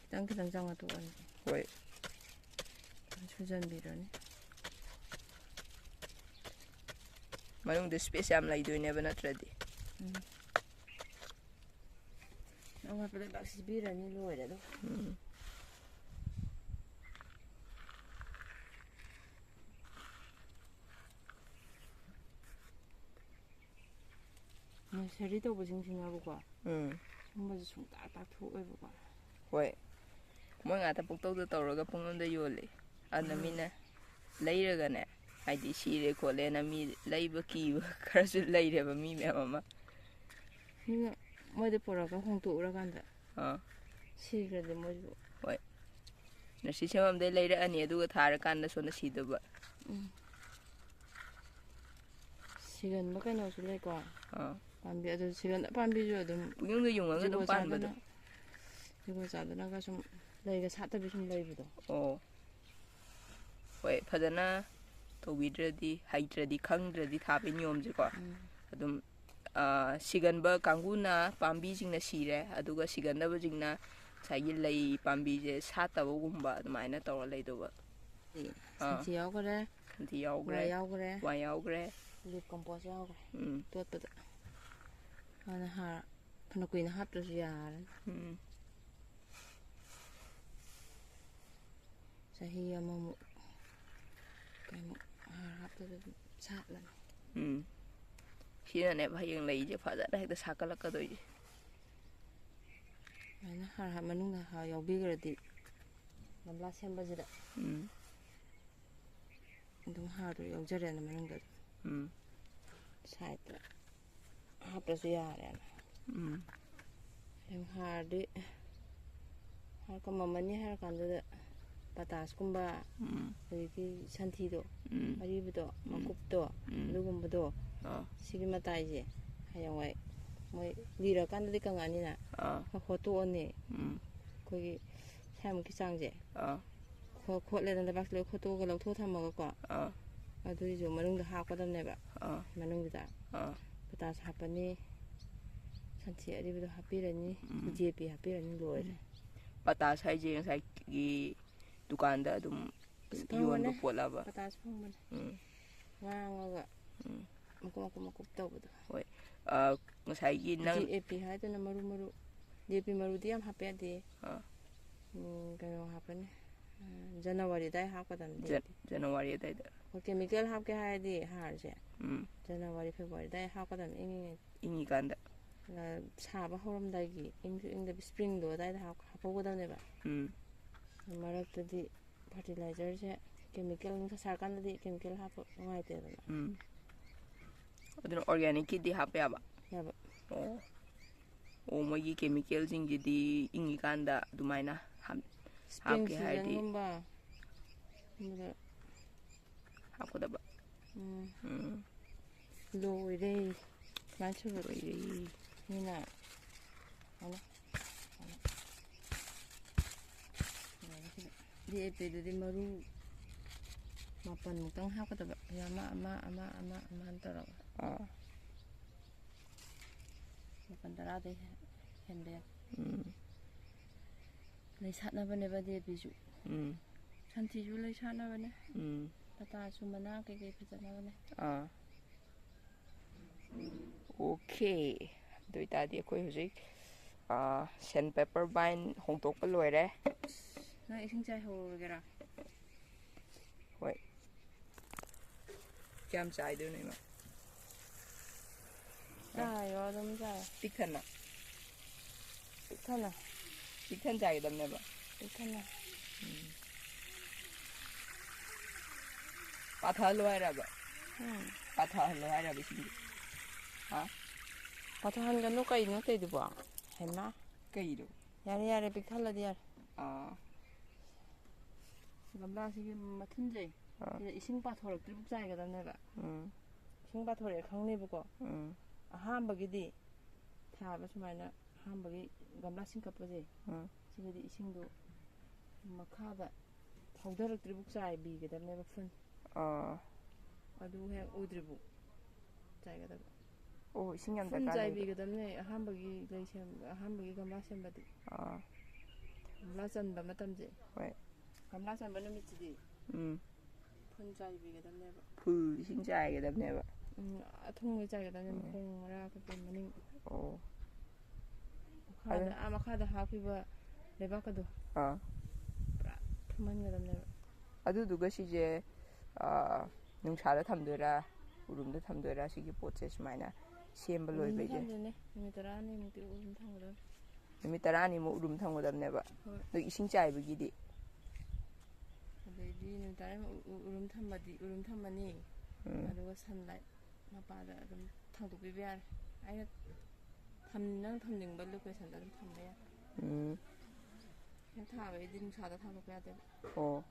ꯈꯤꯇꯪ ꯈꯤꯇꯪ ꯆꯪꯉ ꯇꯣꯛꯑꯅꯤ꯫ ꯍꯣꯏ꯫ ꯁꯨꯖꯟꯕꯤꯔꯅꯤ꯫ ꯃꯅꯨꯡꯗ ꯁ꯭ꯄꯦꯁ ꯌꯥꯝ ꯂꯩꯗꯣꯏꯅꯦꯕ ꯅꯠꯇ꯭ꯔꯗꯤ꯫ ꯎꯝ꯫ ꯑꯋꯥꯠꯄ ꯂꯩꯕꯥꯛ ꯁꯤꯕꯤꯔꯅꯤ, ꯂꯣꯏꯔꯦ ꯑꯗꯨꯝ꯫ ꯎꯝ꯫ ꯅꯔꯁꯔꯤ ꯇꯧꯕꯁꯤꯡꯁꯤꯅꯕꯀꯣ, ꯎꯝ꯫ ꯁꯨꯝꯕꯁꯦ ꯁꯨꯡꯇꯥꯛ ꯇꯥꯛꯊꯣꯛꯑꯣꯏꯕꯀꯣ꯫ ꯍꯣꯏ꯫ ꯃꯣꯏ ꯉꯥꯛꯇ ꯄꯨꯡꯇꯧꯗ ꯇꯧꯔꯒ ꯄꯨꯡꯌꯣꯟꯗ ꯌꯣꯜꯂꯦ꯫ ꯑꯗꯨꯅ ꯎꯝ꯫ ꯃꯤꯅ ꯂꯩꯔꯒꯅꯦ, ꯍꯥꯏꯗꯤ ꯁꯤꯔꯦ ꯈꯣꯠꯂꯦꯅ ꯃꯤ ꯂꯩꯕ ꯀꯤꯕ ꯈꯔꯁꯨ ꯂꯩꯔꯦꯕ ꯃꯤ ꯃꯌꯥꯝ ꯑꯃ꯫ ꯃꯤꯅ ꯃꯣꯏꯗ ꯄꯨꯔꯛꯑꯒ ꯍꯣꯡꯇꯣꯛꯎꯔꯀꯥꯟꯗ ꯑꯥ꯫ ꯁꯤꯈ꯭ꯔꯗꯤ ꯃꯣꯏꯁꯨ꯫ ꯍꯣꯏ꯫ ꯅꯔꯁꯔꯤ ꯁꯦꯝꯐꯝꯗꯩ ꯂꯩꯔꯛꯑꯅꯤ, ꯑꯗꯨꯒ ꯊꯥꯔꯀꯥꯟꯗ ꯁꯣꯝꯗ ꯁꯤꯗꯕ꯫ ꯎꯝ꯫ ꯁꯤꯒꯟꯕ ꯀꯩꯅꯣꯁꯨ ꯂꯩꯀꯣ꯫ ꯑꯥ꯫ ꯄꯥꯝꯕꯤ, ꯑꯗꯨ ꯁꯤꯒꯟꯕ ꯄꯥꯝꯕꯤꯁꯨ ꯑꯗꯨꯝ ꯄꯨꯡꯌꯨꯡꯗ ꯌꯨꯡꯉꯒ ꯑꯗꯨꯝ ꯖꯨꯒꯣꯠ ꯄꯥꯟꯕꯗꯣ꯫ ꯆꯥꯗꯅ, ꯖꯨꯒꯣꯠ ꯆꯥꯗꯅꯒ ꯁꯨꯝ ꯂꯩꯒ ꯁꯥꯠꯇꯕꯤ ꯁꯨꯝ ꯂꯩꯕꯗꯣ꯫ ꯑꯣ꯫ ꯍꯣꯏ, ꯐꯖꯅ ꯇꯧꯕꯤꯗ꯭ꯔꯗꯤ, ꯍꯩꯇ꯭ꯔꯗꯤ, ꯈꯪꯗ꯭ꯔꯗꯤ ꯊꯥꯕꯒꯤ ꯅꯤꯌꯣꯝꯁꯦꯀꯣ꯫ ꯎꯝ꯫ ꯑꯗꯨꯝ, ꯑꯥ, ꯁꯤꯒꯟꯕ ꯀꯥꯡꯕꯨꯅ ꯄꯥꯝꯕꯤꯁꯤꯡꯅ ꯁꯤꯔꯦ, ꯑꯗꯨꯒ ꯁꯤꯒꯟꯗꯕꯁꯤꯡꯅ ꯉꯁꯥꯏꯒꯤ ꯂꯩ ꯄꯥꯝꯕꯤꯁꯦ ꯁꯥꯠꯇꯕꯒꯨꯝꯕ ꯑꯗꯨꯃꯥꯏꯅ ꯇꯧꯔ ꯂꯩꯗꯧꯕ꯫ ꯑꯥ꯫ ꯁꯟꯊꯤ ꯌꯥꯎꯈꯔꯦ꯫ ꯁꯟꯊꯤ ꯌꯥꯎꯈ꯭ꯔꯦ꯫ ꯋꯥꯏ ꯌꯥꯎꯈ꯭ꯔꯦ꯫ ꯋꯥꯏ ꯌꯥꯎꯈ꯭ꯔꯦ꯫ ꯂꯤꯞ ꯀꯝꯄꯣꯁ ꯌꯥꯎꯈ꯭ꯔꯦ꯫ ꯎꯝ꯫ ꯇꯣꯠꯄꯗ꯫ ꯑꯗꯨꯅ ꯍꯥꯔ ꯐꯅ ꯀꯨꯏꯅ ꯍꯥꯞꯇ꯭ꯔꯁꯨ ꯌꯥꯔꯅꯤ꯫ ꯎꯝ꯫ ꯆꯍꯤ ꯑꯃꯃꯨꯛ ꯀꯩꯃꯨꯛ ꯍꯥꯔ ꯍꯥꯞꯇꯕ ꯑꯗꯨꯝ ꯁꯥꯠꯂꯅꯤ꯫ ꯎꯝ꯫ ꯁꯤꯅꯅꯦꯕ ꯍꯌꯦꯡ ꯂꯩꯁꯦ ꯐꯖꯅ ꯍꯦꯛꯇ ꯁꯥꯠꯀꯠꯂꯛꯀꯗꯣꯏꯁꯦ꯫ ꯑꯗꯨꯃꯥꯏꯅ ꯍꯥꯔ ꯍꯥꯞ-, ꯃꯅꯨꯡꯗ ꯍꯥꯔ ꯌꯥꯎꯕꯤꯈ꯭ꯔꯗꯤ ꯒꯝꯂꯥ ꯁꯦꯝꯕꯁꯤꯗ ꯎꯝ꯫ ꯑꯗꯨꯝ ꯍꯥꯔꯗꯣ ꯌꯥꯎꯖꯔꯦꯅ ꯃꯅꯨꯡꯗ ꯑꯗꯨꯝ꯫ ꯎꯝ꯫ ꯁꯥꯏꯠꯇ ꯍꯥꯞꯇ꯭ꯔꯁꯨ ꯌꯥꯔꯦꯅ꯫ ꯎꯝ꯫ ꯑꯗꯨꯝ ꯍꯥꯔꯗꯤ, ꯍꯥꯔ ꯀꯃꯝꯃꯅꯤ ꯍꯥꯏꯔ ꯀꯥꯟꯗꯨꯗ ꯄꯇꯥꯁꯀꯨꯝꯕ, ꯎꯝ꯫ ꯑꯗꯒꯤ ꯁꯟꯊꯤꯗꯣ, ꯎꯝ꯫ ꯑꯔꯤꯕꯗꯣ, ꯎꯝ꯫ ꯃꯀꯨꯞꯇꯣ, ꯎꯝ꯫ ꯑꯗꯨꯒꯨꯝꯕꯗꯣ, ꯑꯥ꯫ ꯁꯤꯒꯤ ꯃꯇꯥꯏꯁꯦ ꯍꯌꯦꯡꯋꯥꯏ ꯃꯣꯏ ꯂꯤꯔꯀꯥꯟꯗꯗꯤ ꯀꯪꯉꯛꯑꯅꯤꯅ ꯑꯥ꯫ ꯍꯣꯠꯇꯣꯛꯑꯅꯤ꯫ ꯎꯝ꯫ ꯑꯩꯈꯣꯏꯒꯤ ꯁ꯭ꯋꯥꯏꯃꯨꯛꯀꯤ ꯆꯥꯡꯁꯦ꯫ ꯑꯥ꯫ ꯈꯣ-, ꯈꯣꯠꯂꯦꯗꯅ ꯂꯩꯕꯥꯛꯁꯤ ꯂꯣꯏ ꯈꯣꯠꯇꯣꯛꯑꯒ ꯂꯧꯊꯣꯛ ꯊꯝꯃꯒꯀꯣ꯫ ꯑꯥ꯫ ꯑꯗꯨꯏꯁꯨ ꯃꯅꯨꯡꯗ ꯍꯥꯞꯀꯗꯕꯅꯦꯕ꯫ ꯑꯥ꯫ ꯃꯅꯨꯡꯗꯨꯗ ꯑꯥ꯫ ꯄꯇꯥꯁ ꯍꯥꯞꯄꯅꯤ, ꯁꯟꯊꯤ ꯑꯔꯤꯕꯗꯣ ꯍꯥꯞꯄꯤꯔꯅꯤ, ꯎꯝ꯫ ꯗꯤ ꯑꯦ ꯄꯤ ꯍꯥꯞꯄꯤꯔꯅꯤ, ꯂꯣꯏꯔꯦ꯫ ꯎꯝ꯫ ꯄꯇꯥꯁ ꯍꯥꯏꯁꯦ ꯉꯁꯥꯏꯒꯤ ꯗꯨꯀꯥꯟꯗ ꯑꯗꯨꯝ ꯑꯁ, ꯐꯪꯕꯅꯦ꯫ ꯌꯣꯟꯕ ꯄꯣꯠꯂꯕ? ꯄꯇꯥꯁ ꯐꯪꯕꯅꯦ꯫ ꯎꯝ꯫ ꯉꯥꯡꯉꯒ ꯎꯝ꯫ ꯃꯀꯨꯞ ꯃꯀꯨꯞ ꯃꯀꯨꯞ ꯇꯧꯕꯗꯣ꯫ ꯍꯣꯏ꯫ ꯑ, ꯉꯁꯥꯏꯒꯤ ꯅꯪ ꯗꯤ ꯑꯦ ꯄꯤ ꯍꯥꯏꯗꯨꯅ ꯃꯔꯨ ꯃꯔꯨ꯫ ꯗꯤ ꯑꯦ ꯄꯤ ꯃꯔꯨꯗꯤ ꯌꯥꯝ ꯍꯥꯞꯄ ꯌꯥꯗꯦ꯫ ꯑꯥ꯫ ꯎꯝ, ꯀꯩꯅꯣ ꯍꯥꯞꯄꯅꯤ꯫ ꯎꯝ, ꯖꯅꯋꯥꯔꯤ ꯑꯗꯥꯏ ꯍꯥꯞꯀꯗꯕꯅꯤ ꯗꯤ ꯑꯦ ꯄꯤ꯫ ꯖ-, ꯖꯅꯋꯥꯔꯤ ꯑꯗꯥꯏꯗ꯫ ꯍꯣꯏ, ꯀꯦꯃꯤꯀꯦꯜ ꯍꯥꯞꯀꯦ ꯍꯥꯏꯔꯗꯤ ꯍꯥꯔꯁꯦ ꯎꯝ꯫ ꯖꯅꯋꯥꯔꯤ, ꯐꯦꯕ꯭ꯔꯨꯋꯥꯔꯤ ꯑꯗꯥꯏ ꯍꯥꯞꯀꯗꯕꯅꯤ, ꯏꯪꯉꯤꯉꯩꯗ꯫ ꯏꯪꯉꯤꯀꯥꯟꯗ꯫ ꯑ, ꯁꯥꯕ ꯍꯧꯔꯝꯗꯥꯏꯒꯤ, ꯏꯪꯁꯨ ꯏꯪꯗꯕꯤ, ꯁ꯭ꯄ꯭ꯔꯤꯡꯗꯣ ꯑꯗꯥꯏꯗ ꯍꯥꯞ-, ꯍꯥꯞꯍꯧꯒꯗꯕꯅꯦꯕ꯫ ꯎꯝ꯫ ꯃꯔꯛꯇꯗꯤ ꯐꯔꯇꯤꯂꯥꯏꯖꯔꯁꯦ ꯀꯦꯃꯤꯀꯦꯜ ꯅꯨꯡꯁꯥ ꯁꯥꯔꯀꯥꯟꯗꯗꯤ ꯀꯦꯃꯤꯀꯦꯜ ꯍꯥꯞꯄ ꯅꯨꯡꯉꯥꯏꯇꯦꯗꯅ꯫ ꯎꯝ꯫ ꯑꯗꯨꯅ ꯑꯣꯔꯒꯥꯅꯤꯛꯀꯤꯗꯤ ꯍꯥꯞꯄ ꯌꯥꯕ? ꯌꯥꯕ꯫ ꯑꯣ꯫ ꯑꯣ, ꯃꯣꯏꯒꯤ ꯀꯦꯃꯤꯀꯦꯜꯁꯤꯡꯁꯤꯗꯤ ꯏꯪꯉꯤꯀꯥꯟꯗ ꯑꯗꯨꯃꯥꯏꯅ ꯍꯥꯞ-, ꯁ꯭ꯄ꯭ꯔꯤꯡ ꯍꯥꯞꯀꯦ ꯍꯥꯏꯔꯗꯤ ꯁꯤꯖꯟꯒꯨꯝꯕ꯫ ꯑꯗꯨꯗ ꯍꯥꯞꯀꯗꯕ꯫ ꯎꯝ꯫ ꯎꯝ꯫ ꯂꯣꯏꯔꯦ꯫ ꯁꯨꯃꯥꯏꯅ ꯁꯨꯕ ꯂꯣꯏꯔꯦ꯫ ꯃꯤꯅ꯫ ꯑꯃ꯫ ꯑꯃ꯫ ꯂꯣꯏꯔꯦ ꯁꯤꯗ꯫ ꯗꯤ ꯑꯦ ꯄꯤꯗꯨꯗꯤ ꯃꯔꯨ ꯃꯥꯄꯟꯃꯨꯛꯇꯪ ꯍꯥꯞꯀꯗꯕ꯫ ꯑꯃ, ꯑꯃ, ꯑꯃ, ꯑꯃ, ꯑꯃ ꯇꯧꯔꯒ꯫ ꯑꯥ꯫ ꯃꯥꯄꯟ ꯇꯔꯥꯗꯩ ꯍꯦ-, ꯍꯦꯟꯕ ꯌꯥꯗꯦ꯫ ꯎꯝ꯫ ꯂꯩ ꯁꯥꯠꯅꯕꯅꯦꯕ ꯗꯤ ꯑꯦ ꯄꯤꯁꯨ꯫ ꯎꯝ꯫ ꯁꯟꯊꯤꯁꯨ ꯂꯩ ꯁꯥꯠꯅꯕꯅꯦ꯫ ꯎꯝ꯫ ꯄꯇꯥꯁꯨ ꯃꯅꯥ ꯀꯩꯀꯩ ꯐꯖꯅꯕꯅꯦ꯫ ꯑꯥ꯫ ꯑꯣꯀꯦ, ꯑꯗꯨ ꯑꯣꯏꯇꯥꯔꯗꯤ ꯑꯩꯈꯣꯏ ꯍꯧꯖꯤꯛ ꯁꯦꯟ ꯄꯦꯄꯔ ꯕꯥꯏꯟ ꯍꯣꯡꯗꯣꯛꯄ ꯂꯣꯏꯔꯦ꯫ ꯅꯪ ꯏꯁꯤꯡ ꯆꯥꯏꯍꯧꯔꯒꯦꯔꯥ? ꯍꯣꯏ꯫ ꯀꯌꯥꯝ ꯆꯥꯏꯗꯣꯏꯅꯣ ꯏꯃꯥ? ꯆꯥꯏꯌꯣ, ꯑꯗꯨꯝ ꯆꯥꯏꯌꯣ꯫ ꯄꯤꯛ ꯊꯟꯅ? ꯄꯤꯛ ꯊꯟꯅ꯫ ꯄꯤꯛ ꯊꯟꯅ ꯆꯥꯏꯒꯗꯕꯅꯦꯕ? ꯄꯤꯛ ꯊꯟꯅ꯫ ꯎꯝ꯫ ꯄꯥꯊꯍꯜꯂꯣ ꯍꯥꯏꯔꯕ? ꯎꯝ꯫ ꯄꯥꯊꯍꯜꯂꯣ ꯍꯥꯏꯔꯕ ꯏꯁꯤꯡꯗꯣ? ꯍꯥ? ꯄꯥꯊꯍꯟꯒꯅꯨ, ꯀꯩꯅꯣ ꯇꯧꯏꯗꯨꯕꯣ? ꯍꯩꯃꯥ꯫ ꯀꯩꯅꯣ? ꯌꯥꯔꯦ, ꯌꯥꯔꯦ, ꯄꯤꯛ ꯊꯜꯂꯗꯤ ꯌꯥꯔꯦ꯫ ꯑꯥ꯫ ꯒꯝꯂꯥꯁꯤꯒꯤ ꯃꯊꯨꯟꯁꯦ, ꯑꯥ꯫ ꯁꯤꯗ ꯏꯁꯤꯡ ꯄꯥꯊꯣꯔꯛꯇ꯭ꯔꯤꯕꯨꯛ ꯆꯥꯏꯒꯗꯕꯅꯦꯕ꯫ ꯎꯝ꯫ ꯏꯁꯤꯡ ꯄꯥꯊꯣꯔꯛꯑꯦ ꯈꯪꯅꯦꯕꯀꯣ꯫ ꯎꯝ꯫ ꯑꯍꯥꯟꯕꯒꯤꯗꯤ ꯊꯥꯕ ꯁꯨꯃꯥꯏꯅ, ꯑꯍꯥꯟꯕꯒꯤ ꯒꯝꯂꯥ ꯏꯁꯤꯡ ꯀꯞꯄꯁꯦ, ꯎꯝ꯫ ꯁꯤꯗꯗꯤ ꯏꯁꯤꯡꯗꯣ ꯃꯈꯥꯗ ꯊꯧꯗꯔꯛꯇ꯭ꯔꯤꯕꯨꯛ ꯆꯥꯏꯕꯤꯒꯗꯕꯅꯦꯕ ꯐꯨꯜ꯫ ꯑꯥ꯫ ꯑꯗꯨ ꯍꯦꯛ ꯎꯗ꯭ꯔꯤꯕꯨꯛ ꯆꯥꯏꯒꯗꯕ꯫ ꯑꯣ, ꯏꯁꯤꯡ ꯌꯥꯝ ꯐꯨꯜ ꯗꯔꯀꯥꯔ ꯂꯩꯕꯗꯣ꯫ ꯆꯥꯏꯕꯤꯒꯗꯕꯅꯦ ꯑꯍꯥꯟꯕꯒꯤ ꯂꯩ ꯁꯦꯝ-, ꯑꯍꯥꯟꯕꯒꯤ ꯒꯝꯂꯥ ꯁꯦꯝꯕꯗꯤ꯫ ꯑꯥ꯫ ꯒꯝꯂꯥ ꯆꯟꯕ ꯃꯇꯝꯁꯦ꯫ ꯍꯣꯏ꯫ ꯒꯝꯂꯥ ꯆꯟꯕ ꯅꯨꯃꯤꯠꯁꯤꯗꯤ ꯎꯝ꯫ ꯐꯨꯜ ꯆꯥꯏꯕꯤꯒꯗꯕꯅꯦꯕ꯫ ꯐꯨꯜ ꯏꯁꯤꯡ ꯆꯥꯏꯒꯗꯕꯅꯦꯕ꯫ ꯎꯝ, ꯑꯊꯣꯡꯕ ꯆꯥꯏꯒꯗꯕꯅꯦ, ꯎꯝ꯫ ꯃꯈꯣꯡ ꯃꯔꯥ ꯀꯩꯀꯩ ꯃꯅꯤꯡ꯫ ꯑꯣ꯫ ꯃꯈꯥꯗ, ꯑꯗꯨ ꯑꯥ ꯃꯈꯥꯗ ꯍꯥꯞꯈꯤꯕ ꯂꯩꯕꯥꯛꯀꯗꯣ ꯑꯥ꯫ ꯄꯨꯔꯥ ꯊꯨꯝꯍꯟꯒꯗꯕꯅꯦꯕ꯫ ꯑꯗꯨꯗꯨꯒ ꯁꯤꯁꯦ, ꯑꯥ, ꯅꯨꯡꯁꯥꯗ ꯊꯝꯗꯣꯏꯔꯥ, ꯎꯔꯨꯝꯗ ꯊꯝꯗꯣꯏꯔꯥ, ꯁꯤꯒꯤ ꯄꯣꯠꯁꯦ ꯁꯨꯃꯥꯏꯅ ꯁꯦꯝꯕ ꯎꯔꯨꯝꯗ ꯂꯣꯏꯕꯒꯤ? ꯊꯝꯗꯣꯏꯅꯦ, ꯅꯨꯃꯤꯠ ꯇꯔꯥꯅꯤꯃꯨꯛꯇꯤ ꯎꯔꯨꯝ ꯊꯝꯒꯗꯕꯅꯦ꯫ ꯅꯨꯃꯤꯠ ꯇꯔꯥꯅꯤꯃꯨꯛ ꯎꯔꯨꯝ ꯊꯝꯒꯗꯕꯅꯦꯕ? ꯍꯣꯏ꯫ ꯑꯗꯣ ꯏꯁꯤꯡ ꯆꯥꯏꯕꯒꯤꯗꯤ? ꯑꯗꯩꯗꯤ ꯅꯨꯃꯤꯠ ꯇꯔꯥꯅꯤꯃꯨꯛ ꯎ-, ꯎꯔꯨꯝ ꯊꯝꯃꯗꯤ, ꯎꯔꯨꯝ ꯊꯝꯃꯅꯤ꯫ ꯎꯝ꯫ ꯑꯗꯨꯒ sunlight ꯃꯄꯥꯗ ꯑꯗꯨꯝ ꯊꯥꯡꯗꯣꯛꯄꯤꯕ ꯌꯥꯔꯦ꯫ ꯑꯩꯅ ꯊꯝ-, ꯅꯪ ꯊꯝꯅꯤꯡꯕ location-ꯗ ꯑꯗꯨꯝ ꯊꯝꯕ ꯌꯥꯔꯦ꯫ ꯎꯝ꯫ ꯍꯦꯛ ꯊꯥꯕꯩꯗꯤ ꯅꯨꯡꯁꯥꯗ ꯊꯥꯗꯣꯛꯄ ꯌꯥꯗꯦꯕ꯫ ꯑꯣ꯫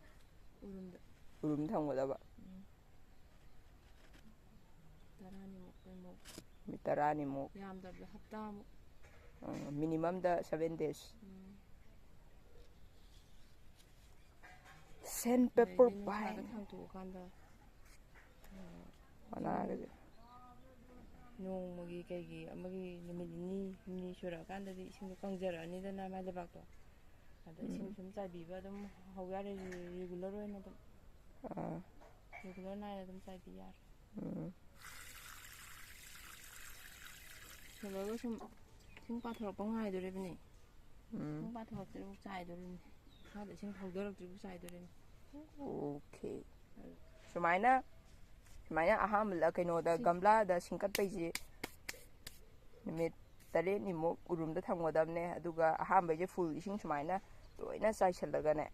ꯎꯔꯨꯝꯗ꯫ ꯎꯔꯨꯝ ꯊꯝꯒꯗꯕ꯫ ꯎꯝ꯫ ꯇꯔꯥꯅꯤꯃꯨꯛ ꯀꯩꯃꯨꯛ꯫ ꯅꯨꯃꯤꯠ ꯇꯔꯥꯅꯤꯃꯨꯛ꯫ ꯌꯥꯝꯗꯕꯗ ꯍꯞꯇꯥꯃꯨꯛ꯫ ꯑ, minimum-ꯗ seven days꯫ ꯎꯝ꯫ Sandpaper ꯑꯗꯩꯗꯤ ꯅꯨꯡꯁꯥꯗ ꯄꯥꯏꯟ꯫ ꯊꯥꯡꯇꯣꯛꯑꯀꯥꯟꯗ, ꯑ, ꯃꯅꯥꯒꯁꯦ꯫ ꯅꯣꯡꯃꯒꯤ ꯀꯩꯒꯤ ꯑꯃꯒꯤ ꯅꯨꯃꯤꯠ ꯅꯤꯅꯤ ꯍꯨꯝꯅꯤ ꯁꯨꯔꯛꯑꯀꯥꯟꯗꯗꯤ ꯏꯁꯤꯡꯗꯣ ꯀꯪꯖꯔꯛꯑꯅꯤꯗꯅ ꯃꯥꯏ ꯂꯩꯕꯥꯛꯇꯣ꯫ ꯑꯗ ꯏꯁꯤꯡ ꯎꯝ꯫ ꯁꯨꯝ ꯆꯥꯏꯕꯤꯕ ꯑꯗꯨꯝ ꯍꯧ ꯌꯥꯔꯦ, regular ꯑꯣꯏꯅ ꯑꯗꯨꯝ꯫ ꯑꯥ꯫ Regular ꯅꯥꯏꯅ ꯑꯗꯨꯝ ꯆꯥꯏꯕꯤ ꯌꯥꯔꯦ꯫ ꯎꯝ꯫ ꯂꯣꯏꯔꯒ ꯁꯨꯝ ꯏꯁꯤꯡ ꯄꯥꯊꯣꯔꯛꯄ ꯉꯥꯏꯗꯣꯔꯤꯕꯅꯤ꯫ ꯎꯝ ꯏꯁꯤꯡ ꯄꯥꯊꯣꯔꯛꯇ꯭ꯔꯤꯕꯨ ꯆꯥꯏꯗꯣꯔꯤꯕꯅꯤ꯫ ꯃꯈꯥꯗ ꯏꯁꯤꯡ ꯍꯧꯗꯔꯛꯇ꯭ꯔꯤꯕꯨ ꯆꯥꯏꯗꯣꯔꯤꯕꯅꯤ꯫ ꯑꯣꯀꯦ꯫ ꯁꯨꯃꯥꯏꯅ ꯁꯨꯃꯥꯏꯅ ꯑꯍꯥꯟꯕ ꯀꯩꯅꯣꯗ ꯒꯝꯂꯥꯗ ꯁꯤꯡꯀꯠꯄꯩꯁꯦ ꯅꯨꯃꯤꯠ ꯇꯔꯦꯠꯅꯤꯃꯨꯛ ꯎꯔꯨꯝꯗ ꯊꯝꯒꯗꯕꯅꯦ꯫ ꯑꯗꯨꯒ ꯑꯍꯥꯟꯕꯩꯁꯦ ꯐꯨꯜ ꯏꯁꯤꯡ ꯁꯨꯃꯥꯏꯅ ꯂꯣꯏꯅ ꯆꯥꯏꯁꯜꯂꯒꯅꯦ,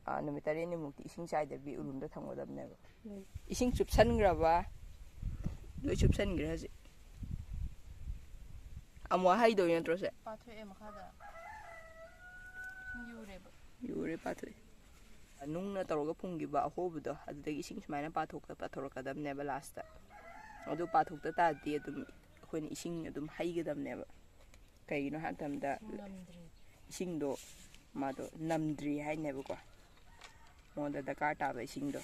ꯑꯥ, ꯅꯨꯃꯤꯠ ꯇꯔꯦꯠꯅꯤꯃꯨꯛꯇꯤ ꯏꯁꯤꯡ ꯆꯥꯏꯗꯕꯤ ꯎꯔꯨꯝꯗ ꯊꯝꯒꯗꯕꯅꯦꯕ꯫ ꯏꯁꯤꯡ ꯆꯨꯞꯁꯟꯈ꯭ꯔꯕ? ꯂꯣꯏ ꯆꯨꯞꯁꯟꯈ꯭ꯔꯦ ꯍꯧꯖꯤꯛ꯫ ꯑꯃꯨꯛ ꯍꯩꯗꯣꯏ ꯅꯠꯇ꯭ꯔꯣ ꯁꯦ? ꯄꯥꯊꯣꯛꯑꯦ ꯃꯈꯥꯗ꯫ ꯏꯁꯤꯡ ꯌꯨꯔꯦꯕ꯫ ꯌꯨꯔꯦ, ꯄꯥꯊꯣꯛꯑꯦ꯫ ꯅꯨꯡꯅ ꯇꯧꯔꯒ ꯐꯨꯝꯈꯤꯕ ꯑꯍꯣꯕꯗꯣ, ꯑꯗꯨꯗꯒꯤ ꯏꯁꯤꯡ ꯁꯨꯃꯥꯏꯅ ꯄꯥꯊꯣꯛꯇ ꯄꯥꯊꯣꯔꯛꯀꯗꯕꯅꯦꯕ ꯂꯥꯁꯇ꯫ ꯑꯗꯨ ꯄꯥꯊꯣꯛꯇ ꯇꯥꯔꯗꯤ ꯑꯗꯨꯝ ꯑꯩꯈꯣꯏꯅ ꯏꯁꯤꯡ ꯑꯗꯨꯝ ꯍꯩꯒꯗꯕꯅꯦꯕ꯫ ꯀꯩꯒꯤꯅꯣ ꯍꯥꯏꯕ ꯃꯇꯝꯗ ꯏꯁꯤꯡ ꯅꯝꯗ꯭ꯔꯤ꯫ ꯏꯁꯤꯡꯗꯣ ꯃꯥꯗꯣ ꯅꯝꯗ꯭ꯔꯤ ꯍꯥꯏꯅꯦꯕꯀꯣ, ꯃꯉꯣꯟꯗ ꯗꯔꯀꯥꯔ ꯇꯥꯕ ꯏꯁꯤꯡꯗꯣ꯫